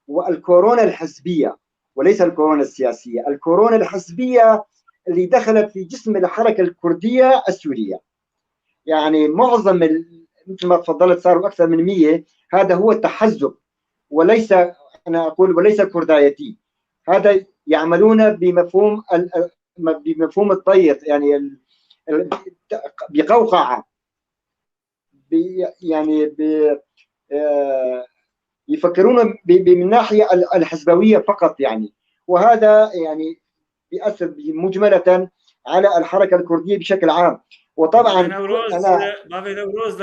والكورونا الحزبية وليس الكورونا السياسية، الكورونا الحزبية اللي دخلت في جسم الحركة الكردية السورية. يعني معظم مثل ما تفضلت صاروا اكثر من 100، هذا هو التحزب، وليس، انا اقول وليس كردايتي، هذا يعملون بمفهوم بمفهوم الضيق، يعني بقوقعه، يعني يفكرون من ناحية الحزبويه فقط يعني، وهذا يعني بيأثر مجمله على الحركة الكردية بشكل عام. وطبعا نوروز، بابي نوروز،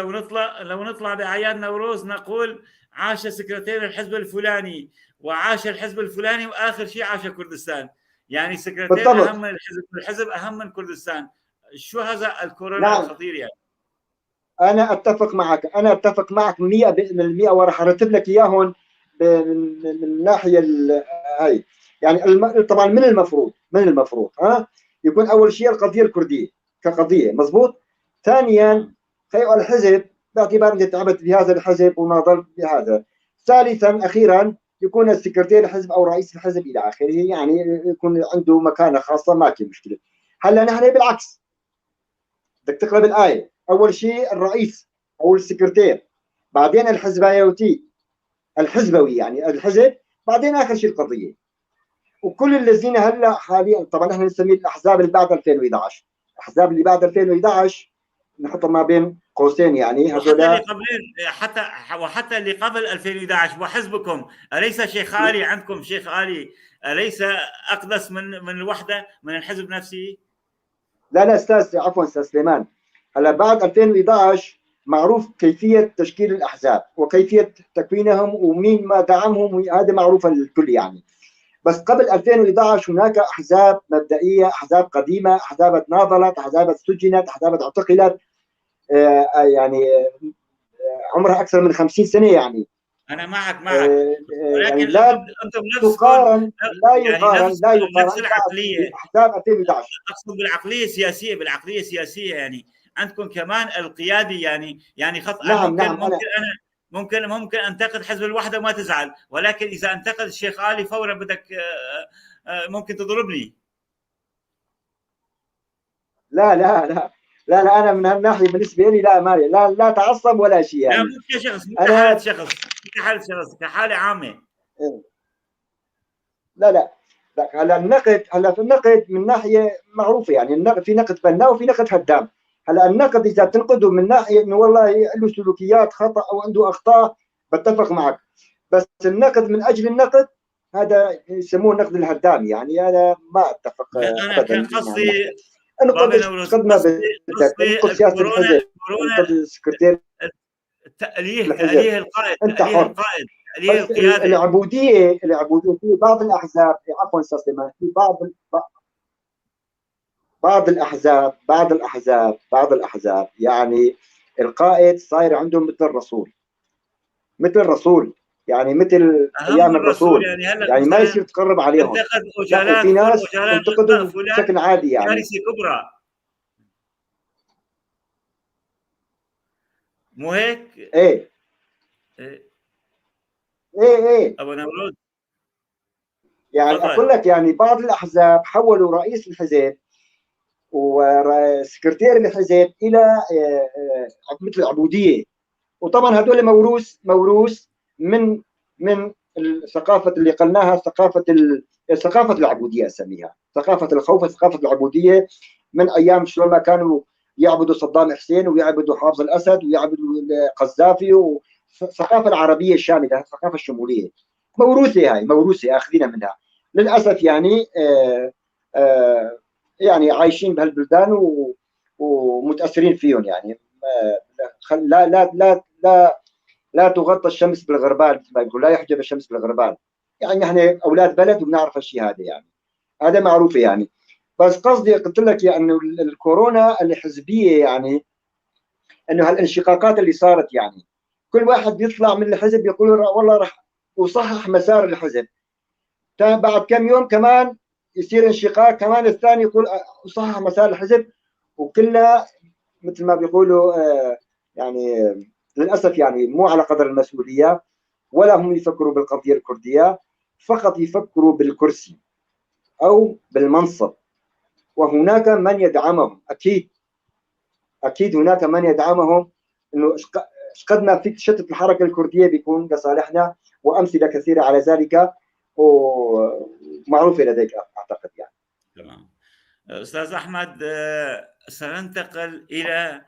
لو نطلع باعياد نوروز نقول عاش سكرتير الحزب الفلاني وعاش الحزب الفلاني واخر شيء عاش كردستان. يعني سكرتير بالضبط. اهم من الحزب، الحزب اهم من كردستان. شو هذا الكورونا نعم. الخطير يعني؟ انا اتفق معك، انا اتفق معك 100%، وراح ارتب لك اياهم من الناحية هاي. يعني طبعا من المفروض يكون اول شيء القضية الكردية كقضية، مضبوط. ثانيا خيو الحزب باعتبار انت تعبت بهذا الحزب وناضلت بهذا. ثالثا اخيرا يكون السكرتير الحزب او رئيس الحزب الى اخره، يعني يكون عنده مكانه خاصة، ما في مشكلة. هلا نحن بالعكس، بدك تقلب الايه، اول شيء الرئيس او السكرتير، بعدين الحزبيوتي الحزبوي يعني الحزب، بعدين اخر شيء القضية. وكل الذين هلا حاليا طبعا نحن نسميه الاحزاب اللي بعد 2011، الاحزاب اللي بعد 2011 نحطها ما بين قوسين، يعني هذول اللي قبلين حتى اللي قبل 2011. وحزبكم اليس شيخ آلي عندكم؟ شيخ آلي اليس اقدس من الوحدة، من الحزب نفسه؟ لا لا استاذ، عفوا استاذ سليمان، هلا بعد 2011 معروف كيفية تشكيل الاحزاب وكيفية تكوينهم ومين ما دعمهم، هذا معروف للكل يعني. بس قبل 2011 هناك احزاب مبدئية، احزاب قديمة، احزاب تناضلت، احزاب سجنت، احزاب اعتقلت، يعني عمرها اكثر من 50 سنة يعني. انا معك ولكن يعني لا تقارن، لا يقارن، لا يقارن نفس العقلية احزاب 2011. اقصد بالعقليه السياسية، بالعقليه السياسية يعني عندكم كمان القيادي يعني خط. نعم ممكن نعم، ممكن انا ممكن انتقد حزب الوحدة وما تزعل، ولكن اذا انتقد الشيخ آلي فورا بدك ممكن تضربني. لا لا لا لا لا، انا من هالناحية بالنسبة لي لا، مالي لا لا تعصب ولا شيء يعني. لا مو كشخص، مو كحاله شخص، كحاله شخص، كحاله عامة. لا لا لا، هلا النقد، هلا في النقد من ناحية معروفة يعني، النقد في نقد بناء وفي نقد هدام. هلا النقد اذا بتنقده من ناحية انه والله له سلوكيات خطا او عنده اخطاء، بتفق معك، بس النقد من اجل النقد هذا يسموه النقد الهدام، يعني انا ما اتفق ابدا. انا كان قصدي انقد قد ما بدك، انقد سياسة الحزب، انقد السكرتير، تأليه القائد، انت حر، تأليه القيادة. العبودية، العبودية في بعض الاحزاب، عفوا استاذ سليمان، في بعض الاحزاب، بعض الاحزاب يعني القائد صاير عندهم مثل الرسول، مثل الرسول يعني مثل ايام الرسول، يعني ما يصير تقرب عليهم. في ناس تنتقدهم بشكل عادي يعني، كارثة كبرى، مو هيك؟ ايه ايه ايه ايه ابو نمرود، يعني اقول لك يعني بعض الاحزاب حولوا رئيس الحزب وسكرتير الحزب الى مثل العبودية، وطبعا هذول موروث من الثقافة اللي قلناها، ثقافة العبودية اسميها، ثقافة الخوف، ثقافة العبودية، من ايام شلون ما كانوا يعبدوا صدام حسين ويعبدوا حافظ الاسد ويعبدوا القذافي، والثقافة العربية الشاملة، الثقافة الشمولية موروثه، هاي موروثه اخذينها منها للاسف يعني. يعني عايشين بهالبلدان ومتاثرين فيهم يعني. لا لا لا لا لا تغطى الشمس بالغربال مثل ما يقول، لا يحجب الشمس بالغربال، يعني نحن اولاد بلد وبنعرف الشيء هذا يعني، هذا معروف يعني. بس قصدي قلت لك يعني انه الكورونا الحزبية يعني انه هالانشقاقات اللي صارت، يعني كل واحد بيطلع من الحزب يقول والله راح اصحح مسار الحزب، بعد كم يوم كمان يصير انشقاق، كمان الثاني يقول اصحح مسار الحزب، وكلها مثل ما بيقولوا يعني للاسف يعني مو على قدر المسؤولية، ولا هم يفكروا بالقضية الكردية، فقط يفكروا بالكرسي او بالمنصب، وهناك من يدعمهم اكيد، اكيد هناك من يدعمهم، انه قد ما فيك تشتت الحركة الكردية بيكون لصالحنا، وامثلة كثيرة على ذلك ومعروفة لديك اعتقد يعني. تمام استاذ احمد، سننتقل الى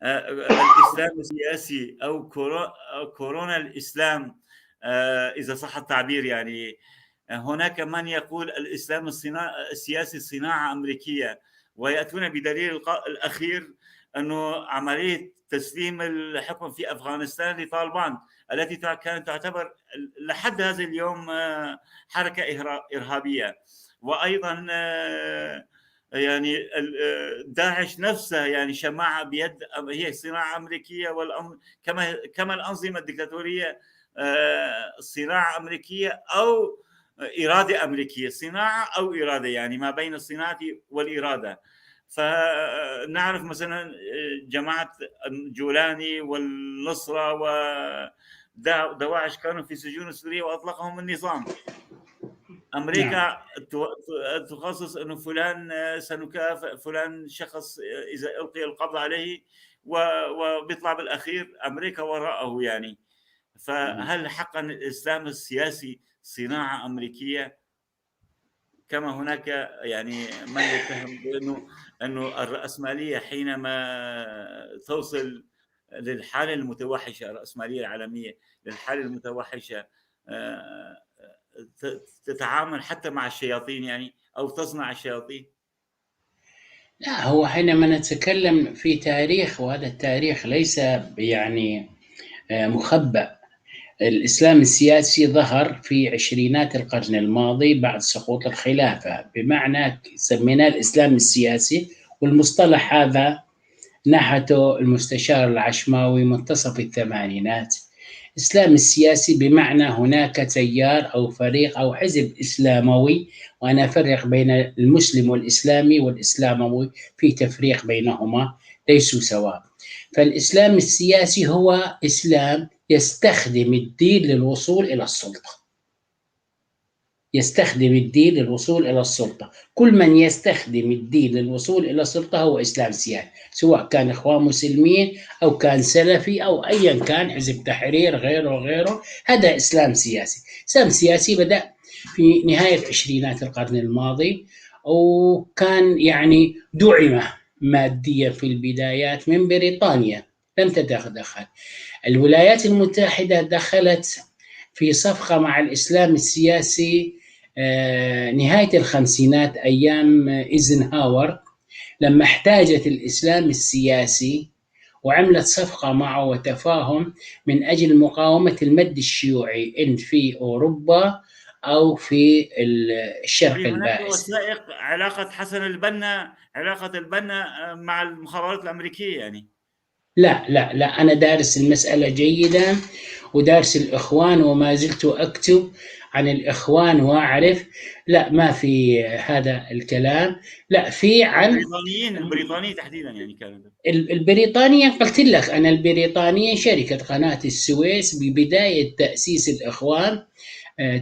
الاسلام السياسي او كورونا الاسلام اذا صح التعبير. يعني هناك من يقول الاسلام السياسي صناعة امريكية، وياتون بدليل الاخير انه عملية تسليم الحكم في افغانستان لطالبان التي كانت تعتبر لحد هذا اليوم حركة ارهابية، وايضا يعني داعش نفسها يعني شماعة بيد، هي صناعة امريكية، والأمر كما الانظمة الدكتاتورية صناعة امريكية او اراده امريكية، صناعة او اراده، يعني ما بين الصناعة والارادة. فنعرف مثلا جماعة جولاني والنصرة ودواعش كانوا في سجون سوريا وأطلقهم النظام. أمريكا نعم. تخصص أنه فلان سنكافئ فلان شخص إذا ألقي القبض عليه وبيطلع بالأخير أمريكا وراءه يعني. فهل حقا الإسلام السياسي صناعة أمريكية؟ كما هناك يعني من يتهم بأنه الرأسمالية حينما توصل للحالة المتوحشة، الرأسمالية العالمية للحالة المتوحشة تتعامل حتى مع الشياطين يعني، أو تصنع الشياطين. لا، هو حينما نتكلم في تاريخ، وهذا التاريخ ليس يعني مخبأ، الإسلام السياسي ظهر في عشرينات القرن الماضي بعد سقوط الخلافة، بمعنى سميناه الإسلام السياسي، والمصطلح هذا نحته المستشار العشماوي منتصف الثمانينات. الإسلام السياسي بمعنى هناك تيار أو فريق أو حزب إسلاموي، وأنا أفرق بين المسلم والإسلامي والإسلاموي، في تفريق بينهما ليسوا سواء. فالإسلام السياسي هو إسلام يستخدم الدين للوصول إلى السلطة، يستخدم الدين للوصول إلى السلطة. كل من يستخدم الدين للوصول إلى السلطة هو إسلام سياسي، سواء كان إخوان مسلمين أو كان سلفي أو أيا كان، حزب تحرير غيره غيره، هذا إسلام سياسي. إسلام سياسي بدأ في نهاية عشرينات القرن الماضي، وكان يعني دعم ماديا في البدايات من بريطانيا، لم تتدخل. الولايات المتحدة دخلت في صفقة مع الإسلام السياسي نهاية الخمسينات أيام إيزنهاور، لما احتاجت الإسلام السياسي وعملت صفقة معه وتفاهم من أجل مقاومة المد الشيوعي إن في أوروبا أو في الشرق البائس. وثائق علاقة حسن البنا، علاقة البنا مع المخابرات الأمريكية يعني. لا لا لا، أنا دارس المسألة جيدا ودارس الإخوان وما زلت أكتب عن الإخوان وأعرف. لا، ما في هذا الكلام. لا، في عن البريطانيين، البريطانية تحديدا يعني. كانت البريطانية، قلت لك أنا البريطانية شركة قناة السويس ببداية تأسيس الإخوان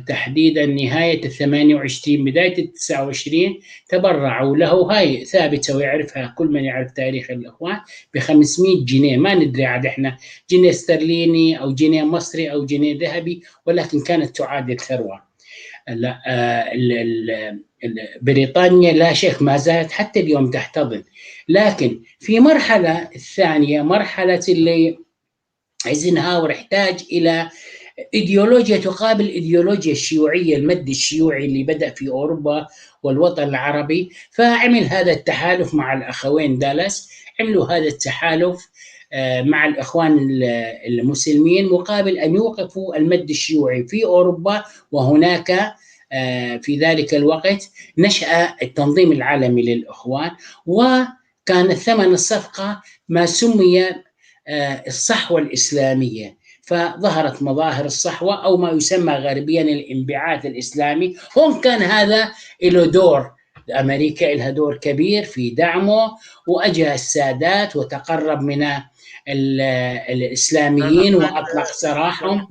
تحديدا نهاية 28 بداية 29 تبرعوا له، هاي ثابتة ويعرفها كل من يعرف تاريخ الإخوان، ب500 جنيه، ما ندري عاد إحنا جنيه استرليني أو جنيه مصري أو جنيه ذهبي، ولكن كانت تعادل ثروة. لا، بريطانيا لا شك ما زالت حتى اليوم تحتضن، لكن في مرحلة الثانية، مرحلة اللي ايزنهاور احتاج إلى إيديولوجيا تقابل إيديولوجيا الشيوعية، المد الشيوعي اللي بدأ في أوروبا والوطن العربي، فعمل هذا التحالف مع الأخوين دالاس، عملوا هذا التحالف مع الإخوان المسلمين مقابل أن يوقفوا المد الشيوعي في أوروبا. وهناك في ذلك الوقت نشأ التنظيم العالمي للإخوان، وكان ثمن الصفقة ما سمي الصحوة الإسلامية، فظهرت مظاهر الصحوة أو ما يسمى غربيا الانبعاث الإسلامي. هون كان هذا له دور، أمريكا لها دور كبير في دعمه، وأجى السادات وتقرب من الإسلاميين وأطلق سراحهم.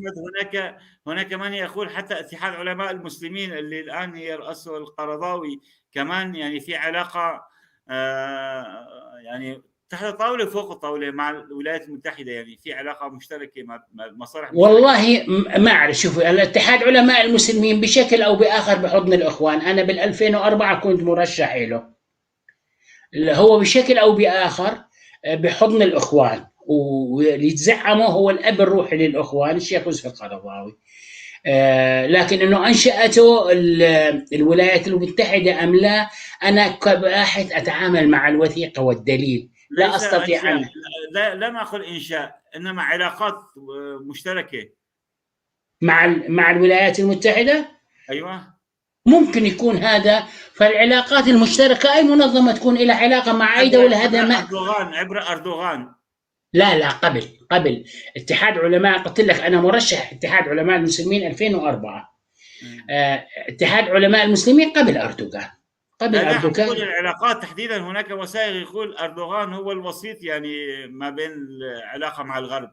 هناك من يقول حتى اتحاد علماء المسلمين اللي الآن يرأسه القرضاوي كمان يعني في علاقة يعني تحت الطاولة وفوق الطاولة مع الولايات المتحدة، يعني في علاقة مشتركة مع مصالح مشتركة. والله ما أعرف. شوفوا، الاتحاد علماء المسلمين بشكل أو بآخر بحضن الإخوان، أنا بال2004 كنت مرشح له، هو بشكل أو بآخر بحضن الإخوان، واللي يتزعمه هو الأب الروحي للإخوان الشيخ يوسف القرضاوي. لكن أنه أنشأته الولايات المتحدة أم لا، أنا كباحث أتعامل مع الوثيقة والدليل، لا أستطيع أن لا لم أقل إنشاء، إنما علاقات مشتركة مع الولايات المتحدة. أيوة، ممكن يكون هذا. فالعلاقات المشتركة أي منظمة تكون لها علاقة مع أي دولة، هذا ما أردوغان، عبر أردوغان. لا لا، قبل اتحاد علماء، قلت لك أنا مرشح اتحاد علماء المسلمين 2004. اتحاد علماء المسلمين قبل أردوغان. قبل لا لا، أردوغان. نقول العلاقات تحديدا، هناك وثائق يقول أردوغان هو الوسيط يعني ما بين العلاقة مع الغرب.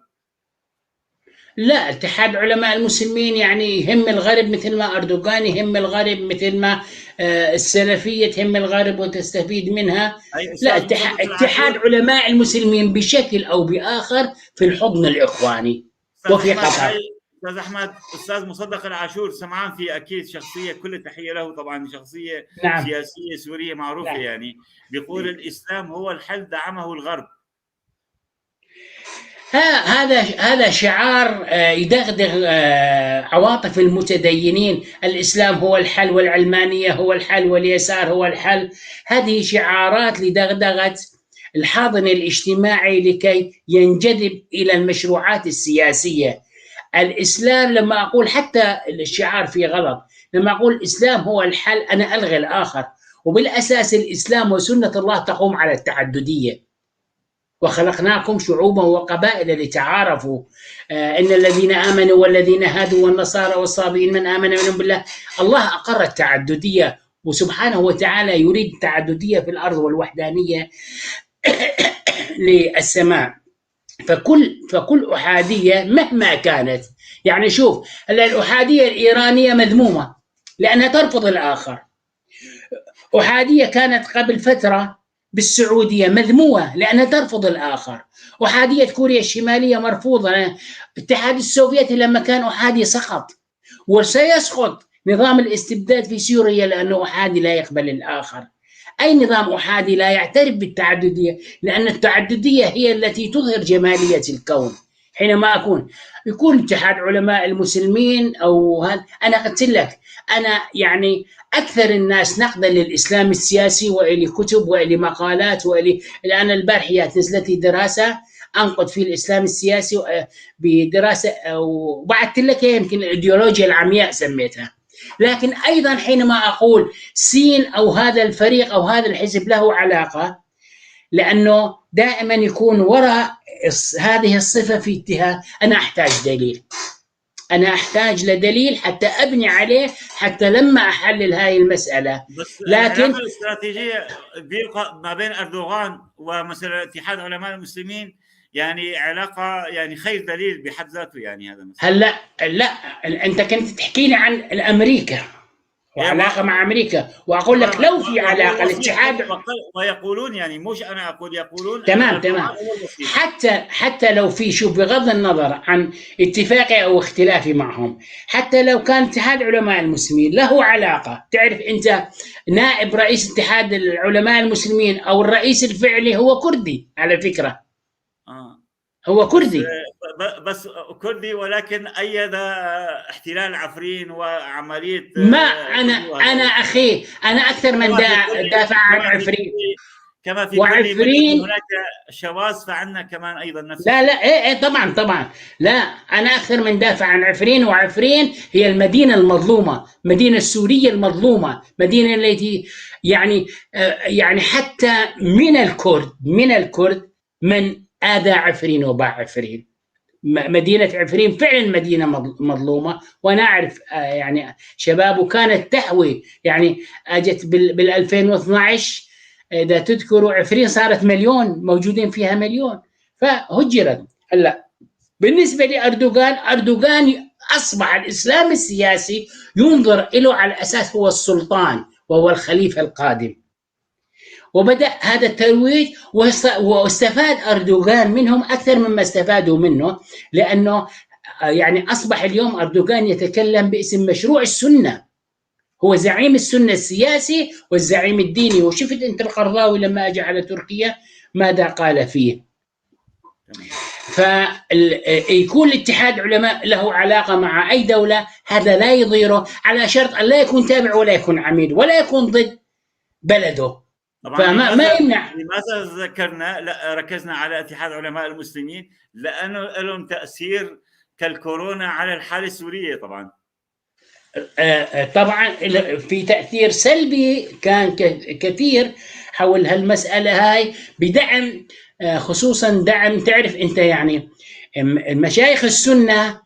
لا، اتحاد علماء المسلمين يعني يهم الغرب مثل ما أردوغان يهم الغرب، مثل ما السلفية تهم الغرب وتستفيد منها. لا، اتحاد علماء المسلمين بشكل أو بآخر في الحضن الإخواني وفي قطر. أستاذ أحمد، أستاذ مصدق العاشور سمعان في أكيد شخصية، كل التحية له طبعا، شخصية نعم. سياسية سورية معروفة نعم. يعني بيقول الإسلام هو الحل دعمه الغرب. هذا شعار يدغدغ عواطف المتدينين، الإسلام هو الحل والعلمانية هو الحل واليسار هو الحل. هذه شعارات لدغدغة الحاضن الاجتماعي لكي ينجذب إلى المشروعات السياسية. الإسلام لما أقول، حتى الشعار فيه غلط، لما أقول الإسلام هو الحل أنا ألغي الآخر، وبالأساس الإسلام وسنة الله تقوم على التعددية، وخلقناكم شعوبا وقبائل لتعارفوا، إن الذين آمنوا والذين هادوا والنصارى والصابئين من آمن منهم بالله. الله أقر التعددية، وسبحانه وتعالى يريد التعددية في الأرض والوحدانية للسماء. فكل أحادية مهما كانت، يعني شوف الأحادية الإيرانية مذمومة لأنها ترفض الآخر. أحادية كانت قبل فترة بالسعودية مذمومة لأنها ترفض الآخر. أحادية كوريا الشمالية مرفوضة. الاتحاد السوفيتي لما كان أحادي سقط، وسيسقط نظام الاستبداد في سوريا لأنه أحادي لا يقبل الآخر. أي نظام أحادي لا يعترف بالتعددية، لأن التعددية هي التي تظهر جمالية الكون. حينما يكون اتحاد علماء المسلمين أو هذا، أنا قلت لك أنا يعني أكثر الناس نقدا للإسلام السياسي، وإلي كتب وإلي مقالات وإلي، الآن البارحة نزلت لي دراسة أنقد في الإسلام السياسي بدراسة، وبعثت لك يمكن الإيديولوجيا العمياء سميتها. لكن أيضا حينما أقول سين أو هذا الفريق أو هذا الحزب له علاقة، لأنه دائما يكون وراء هذه الصفة في اتهام. أنا أحتاج دليل، أنا أحتاج لدليل حتى أبني عليه، حتى لما أحلل هاي المسألة. بس لكن الاستراتيجية ما بين أردوغان ومثلا اتحاد علماء المسلمين يعني علاقة، يعني خير دليل بحد ذاته يعني هذا مثلا. هلا لا، أنت كنت تحكي لي عن الأمريكا وعلاقة مع أمريكا، وأقول لك لو في علاقة الاتحاد، ويقولون يعني مش أنا أقول، يقولون تمام تمام، حتى لو في، شوف بغض النظر عن اتفاقي أو اختلافي معهم، حتى لو كان اتحاد علماء المسلمين له علاقة، تعرف أنت نائب رئيس اتحاد العلماء المسلمين أو الرئيس الفعلي هو كردي على فكرة. هو كردي، بس كردي، ولكن أيد احتلال عفرين وعملية. ما أنا أخي، أنا أكثر من دافع عن عفرين. كما في وعفرين هناك شواذ، فعنا كمان أيضا نفس. لا لا إيه طبعا طبعا، لا أنا أكثر من دافع عن عفرين، وعفرين هي المدينة المظلومة، مدينة السورية المظلومة، مدينة التي يعني حتى من الكرد من آذى عفرين وباع عفرين. مدينة عفرين فعلا مدينة مظلومة، وأنا أعرف يعني شباب، وكانت تحوي يعني أجت بال 2012 إذا تذكروا عفرين صارت مليون، موجودين فيها مليون، فهجرت. هلا بالنسبة لأردوغان، أردوغان أصبح الإسلام السياسي ينظر له على أساس هو السلطان وهو الخليفة القادم، وبدأ هذا الترويج، واستفاد أردوغان منهم أكثر مما استفادوا منه، لأنه يعني أصبح اليوم أردوغان يتكلم باسم مشروع السنة، هو زعيم السنة السياسي والزعيم الديني. وشفت أنت القرضاوي لما أجى على تركيا ماذا قال فيه. فيكون الاتحاد علماء له علاقة مع أي دولة، هذا لا يضيره، على شرط أن لا يكون تابع ولا يكون عميل ولا يكون ضد بلده. طبعا فما ما يمنع. لماذا ذكرنا، لا ركزنا على اتحاد علماء المسلمين؟ لانه لهم تاثير كالكورونا على الحاله السوريه. طبعا طبعا في تاثير سلبي كان كثير حول هالمساله هاي، بدعم خصوصا دعم، تعرف انت يعني المشايخ السنه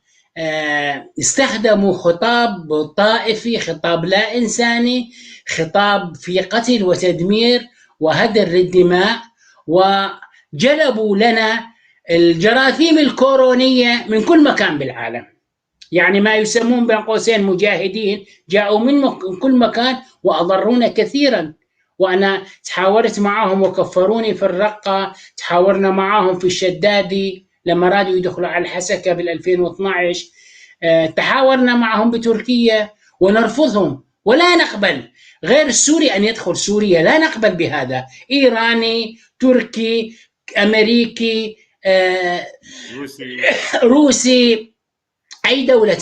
استخدموا خطاب طائفي، خطاب لا انساني، خطاب في قتل وتدمير وهدر للدماء، وجلبوا لنا الجراثيم الكورونية من كل مكان بالعالم. يعني ما يسمون بين قوسين مجاهدين جاءوا من كل مكان وأضرونا كثيرا. وأنا تحاورت معهم وكفروني في الرقة، تحاورنا معهم في الشدادي لما رادوا يدخلوا على الحسكة بال 2012، تحاورنا معهم بتركيا، ونرفضهم ولا نقبل غير السوري أن يدخل سوريا، لا نقبل بهذا. إيراني، تركي، أمريكي، روسي، أي دولة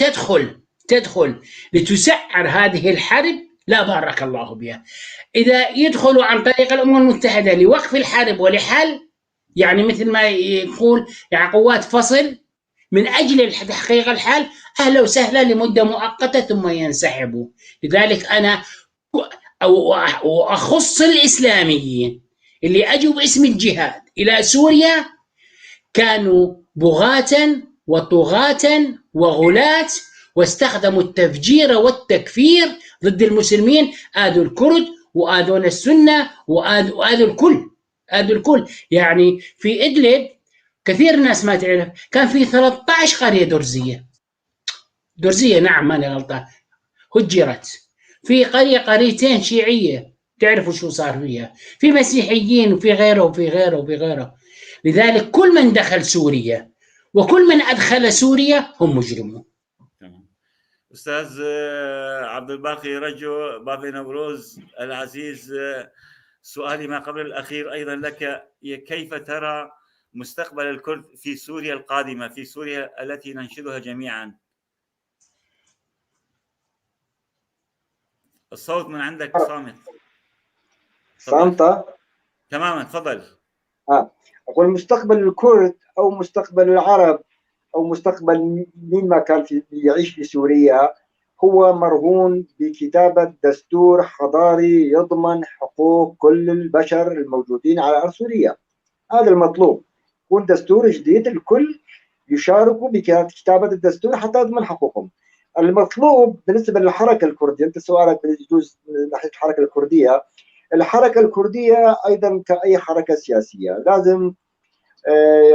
تدخل لتسعر هذه الحرب لا بارك الله بها. إذا يدخلوا عن طريق الأمم المتحدة لوقف الحرب ولحل، يعني مثل ما يقول يعني قوات فصل من أجل تحقيق الحل، أهلا وسهلا لمدة مؤقتة ثم ينسحبوا. لذلك أنا وأخص الإسلاميين اللي أجوا باسم الجهاد إلى سوريا كانوا بغاة وطغاة وغلاة، واستخدموا التفجير والتكفير ضد المسلمين. آذوا الكرد وآذونا السنة وآذوا الكل، آذوا الكل. يعني في إدلب كثير الناس ما تعرف كان في 13 قرية درزية، نعم ماني غلطان، هجرت. في قرية قريتين شيعية تعرفوا شو صار فيها، في مسيحيين وفي غيره وفي غيره وفي غيره. لذلك كل من دخل سوريا وكل من أدخل سوريا هم مجرمون. تمام. أستاذ عبد الباقي رجو بافي نوروز العزيز، سؤالي ما قبل الأخير أيضا لك، كيف ترى مستقبل الكرد في سوريا القادمة، في سوريا التي ننشدها جميعا؟ الصوت من عندك صامت. صامتة تماما، تفضل. أقول مستقبل الكرد أو مستقبل العرب أو مستقبل مين ما كان في يعيش في سوريا هو مرهون بكتابة دستور حضاري يضمن حقوق كل البشر الموجودين على أرض سوريا. هذا المطلوب، يكون دستور جديد الكل يشاركوا بكتابة الدستور حتى يضمن حقوقهم. المطلوب بالنسبة للحركة الكردية، أنت سؤالك يجوز من ناحية الحركة الكردية، الحركة الكردية أيضا كأي حركة سياسية لازم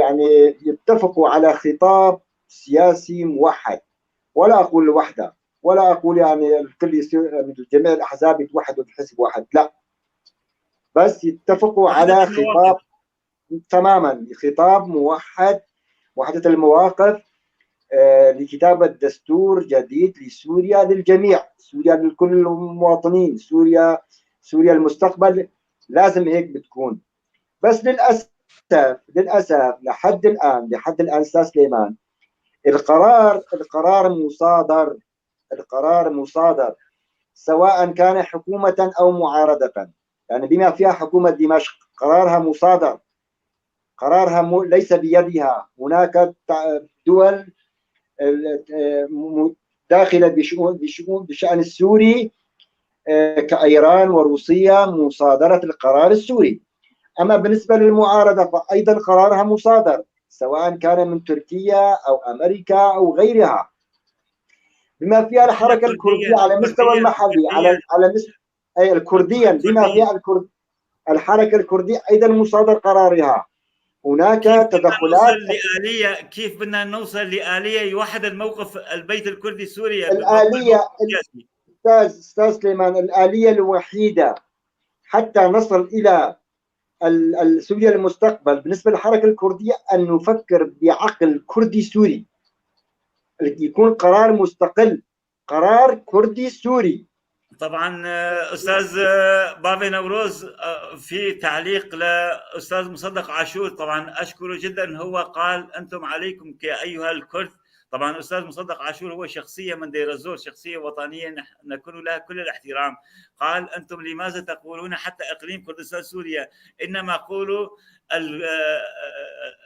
يعني يتفقوا على خطاب سياسي موحد، ولا أقول وحدة، ولا أقول يعني الكل يصير جميع الأحزاب يتوحدوا في حزب واحد، لا، بس يتفقوا على خطاب تماما، خطاب موحد، وحدة المواقف لكتابة دستور جديد لسوريا للجميع، سوريا لكل المواطنين، سوريا المستقبل لازم هيك بتكون. بس للأسف لحد الآن أستاذ سليمان القرار مصادر، القرار مصادر سواء كان حكومة أو معارضة، يعني بما فيها حكومة دمشق قرارها مصادر، قرارها ليس بيدها. هناك دول داخلة بشأن السوري كأيران وروسيا مصادرة القرار السوري. أما بالنسبة للمعارضة فأيضا قرارها مصادر سواء كان من تركيا أو أمريكا أو غيرها، بما فيها الحركة الكردية على مستوى المحلي، على مستوى أي الكردية، بما فيها الحركة الكردية أيضا مصادر قرارها. هناك تدخلات لآلية، كيف بدنا نوصل لآلية يوحد الموقف البيت الكردي السوري؟ الآلية أستاذ سليمان، الآلية الوحيدة حتى نصل إلى سوريا المستقبل بالنسبة للحركة الكردية أن نفكر بعقل كردي سوري، يكون قرار مستقل، قرار كردي سوري. طبعا أستاذ بافي نوروز، في تعليق لأستاذ مصدق عاشور، طبعا أشكره جدا، هو قال أنتم عليكم كأيها الكرد. طبعا أستاذ مصدق عاشور هو شخصية من دير الزور، شخصية وطنية نكون لها كل الاحترام. قال أنتم لماذا تقولون حتى إقليم كردستان سوريا، إنما قولوا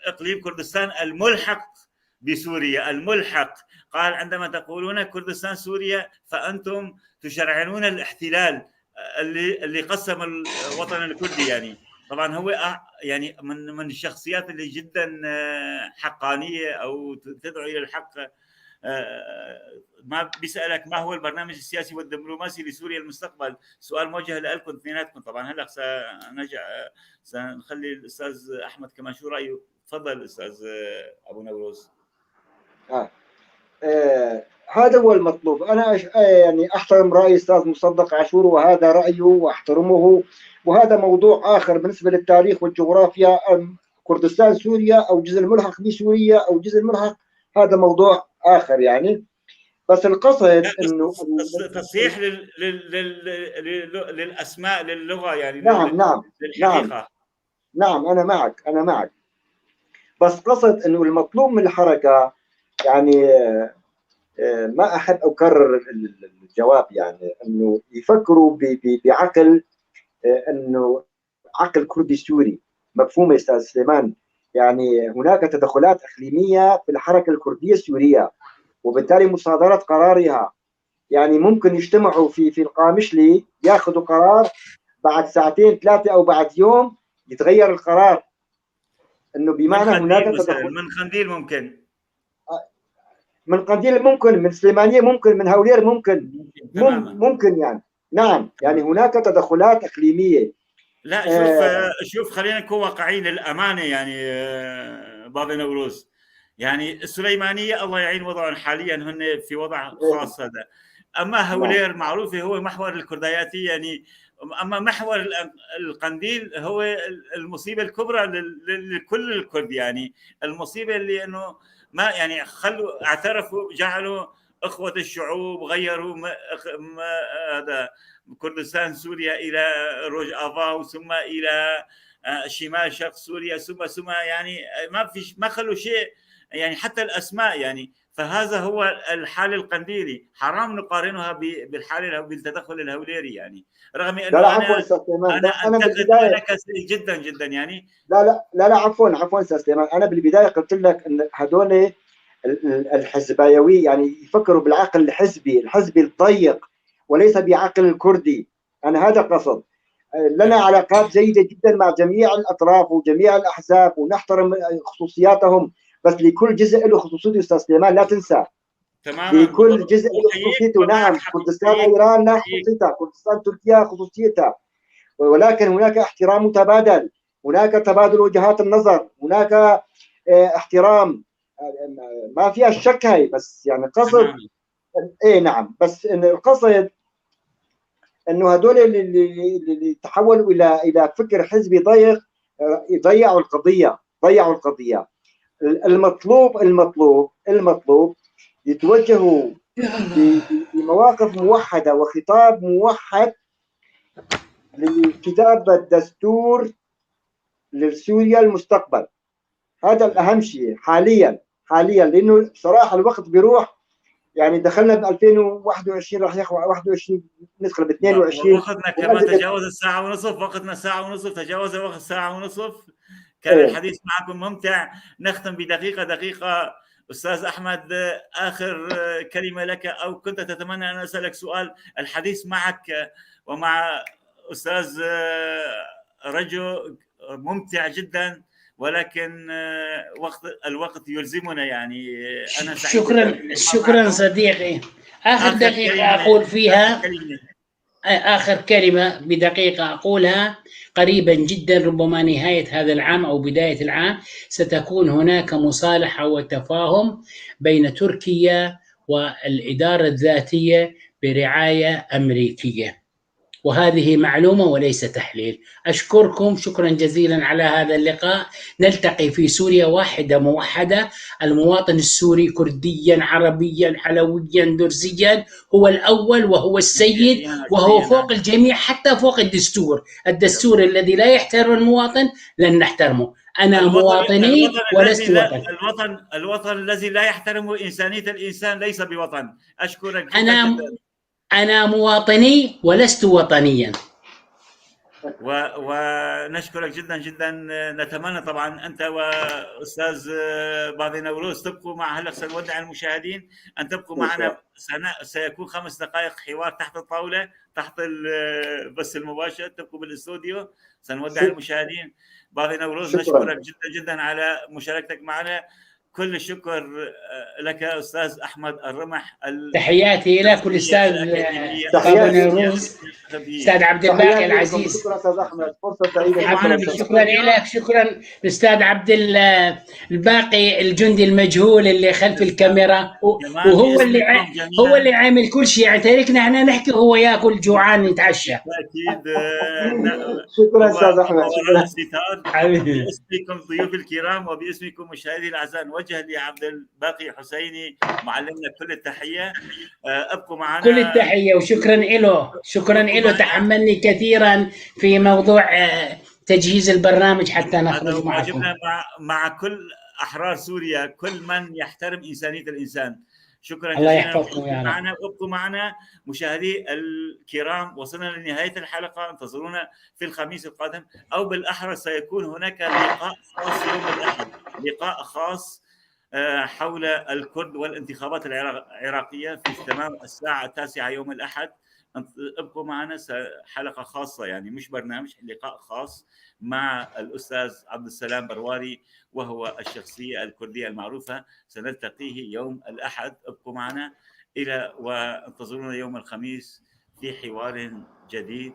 إقليم كردستان الملحق بسوريا، الملحق. قال عندما تقولون كردستان سوريا فأنتم تشرعنون الاحتلال اللي قسم الوطن الكردي. يعني طبعا هو يعني من الشخصيات اللي جدا حقانية أو تدعو إلى الحق ما بيسالك ما هو البرنامج السياسي والدبلوماسي لسوريا المستقبل؟ سؤال موجه لكم اثنيناتكم. طبعا هلا سنرجع سنخلي الاستاذ احمد كمان شو رايه. تفضل استاذ ابو نوروز. هذا هو المطلوب. انا يعني احترم راي استاذ مصدق عاشور، وهذا رايه واحترمه، وهذا موضوع اخر بالنسبة للتاريخ والجغرافيا. كردستان سوريا او جزء الملحق بسوريا او جزء الملحق، هذا موضوع اخر يعني. بس القصد انه تصحيح للاسماء، للغة يعني. نعم نعم للحقيقة. نعم نعم، انا معك، انا معك. بس قصد انه المطلوب من الحركة، يعني ما احب اكرر الجواب، يعني انه يفكروا بعقل، انه عقل كردي سوري مفهوم يا استاذ سليمان. يعني هناك تدخلات اقليمية في الحركة الكردية السورية، وبالتالي مصادره قرارها. يعني ممكن يجتمعوا في القامشلي، ياخذوا قرار، بعد ساعتين ثلاثة او بعد يوم يتغير القرار. انه بمعنى هناك تدخل من قنديل، ممكن من قنديل، ممكن من سليمانيه، ممكن من هولير، ممكن ممكن يعني. نعم، يعني هناك تدخلات اقليمية. لا شوف شوف خلينا نكون واقعيين للامانة يعني. بابا نوروز، يعني السليمانية الله يعين وضعهم حاليا، هن في وضع خاص هذا. اما هولير معروفة هو محور الكردياتيه يعني. اما محور القنديل هو المصيبة الكبرى لكل الكرد يعني. المصيبة اللي انه ما يعني خلوا اعترفوا، جعلوا اخوه الشعوب، غيروا هذا كردستان سوريا الى روج افا، ثم الى شمال شرق سوريا، ثم يعني ما في، ما خلوا شيء يعني، حتى الاسماء يعني. فهذا هو الحال القنديلي، حرام نقارنها بالحال بالتدخل الهوليري يعني، رغم انه لا عفوا استاذ سليمان، انا بالبداية انا كثير جدا جدا يعني. لا لا لا لا عفوا استاذ سليمان، انا بالبداية قلت لك ان هذول الحزبايوي يعني يفكروا بالعقل الحزبي، الحزبي الضيق، وليس بعقل الكردي. انا هذا قصد. لنا علاقات جيدة جدا مع جميع الاطراف وجميع الاحزاب ونحترم خصوصياتهم، بس لكل جزء له خصوصيته استاذ سليمان، لا تنسى. تماما، لكل جزء له خصوصيته. نعم، كردستان ايران لها خصوصيتها، كردستان تركيا خصوصيتها، ولكن هناك احترام متبادل، هناك تبادل وجهات النظر، هناك احترام، ما فيها الشك هاي. بس يعني قصد ايه نعم، بس ان القصد انه هدول اللي تحولوا الى فكر حزبي ضيق ضيعوا القضية، ضيعوا القضية. المطلوب المطلوب المطلوب يتوجهوا بمواقف موحدة وخطاب موحد لكتابه دستور لسوريا المستقبل. هذا الاهم شيء حاليا، حاليا، لانه بصراحة الوقت بيروح. يعني دخلنا ب 2021، راح ياخذ 21، ندخل ب 22. وقتنا كمان تجاوز الساعة ونصف، وقتنا ساعة ونصف، تجاوز وقت ساعة ونصف. كان الحديث معكم ممتع. نختم بدقيقة دقيقة. أستاذ أحمد، آخر كلمة لك، أو كنت تتمنى أن أسألك سؤال. الحديث معك ومع أستاذ رجو ممتع جدا، ولكن الوقت يلزمنا يعني. أنا سعيد. شكرا شكرا صديقي. آخر دقيقة أقول فيها، آخر كلمة بدقيقة أقولها، قريبا جدا ربما نهاية هذا العام أو بداية العام ستكون هناك مصالحة وتفاهم بين تركيا والإدارة الذاتية برعاية أمريكية، وهذه معلومة وليس تحليل. أشكركم شكرا جزيلا على هذا اللقاء. نلتقي في سوريا واحدة موحدة. المواطن السوري كرديا عربيا حلويا درزيا هو الأول وهو السيد وهو فوق الجميع، حتى فوق الدستور. الدستور الذي لا يحترم المواطن لن نحترمه. أنا مواطني ولست وطن. الوطن الذي لا يحترم إنسانية الإنسان ليس بوطن. أشكرك. أنا مواطني ولست وطنيا. ونشكرك جدا جدا. نتمنى طبعا أنت وأستاذ بافي نوروز تبقوا مع، هلا سنودع المشاهدين أن تبقوا معنا. سيكون 5 دقائق حوار تحت الطاولة، تحت البث المباشر، تبقوا بالاستوديو. سنودع المشاهدين. بافي نوروز، نشكرك جدا جدا على مشاركتك معنا. كل الشكر لك أستاذ أحمد الرمح. تحياتي لك والأستاذ بابا نيروز، أستاذ عبد الباقي العزيز. شكرا أستاذ أحمد، فرصة سعيدة. شكرا لك، شكرا الأستاذ عبد الباقي الجندي المجهول اللي خلف الكاميرا، وهو اللي هو اللي عامل كل شيء، يعني تاركنا احنا نحكي وهو ياكل جوعان يتعشى. اكيد. شكرا استاذ احمد، شكرا. باسمكم ضيوف الكرام وباسمكم مشاهدي الاعزاء نوجه لعبد الباقي حسيني معلمنا كل التحية. ابقوا معنا. كل التحية وشكرا له، شكرا له، تحملني كثيرا في موضوع تجهيز البرنامج حتى نخرج معكم. مع كل احرار سوريا، كل من يحترم انسانيه الانسان. شكرا الله يحفظكم يا رب. معنا وابقوا معنا مشاهدي الكرام، وصلنا لنهاية الحلقة، انتظرونا في الخميس القادم، او بالاحرى سيكون هناك لقاء خاص يوم الاحد، لقاء خاص حول الكرد والانتخابات العراقية في تمام الساعة 9 يوم الاحد. ابقوا معنا، حلقة خاصة، يعني مش برنامج، لقاء خاص مع الاستاذ عبد السلام برواري، وهو الشخصية الكردية المعروفة، سنلتقيه يوم الاحد. ابقوا معنا الى وانتظرونا يوم الخميس في حوار جديد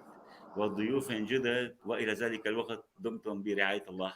وضيوف جدد، والى ذلك الوقت دمتم برعاية الله.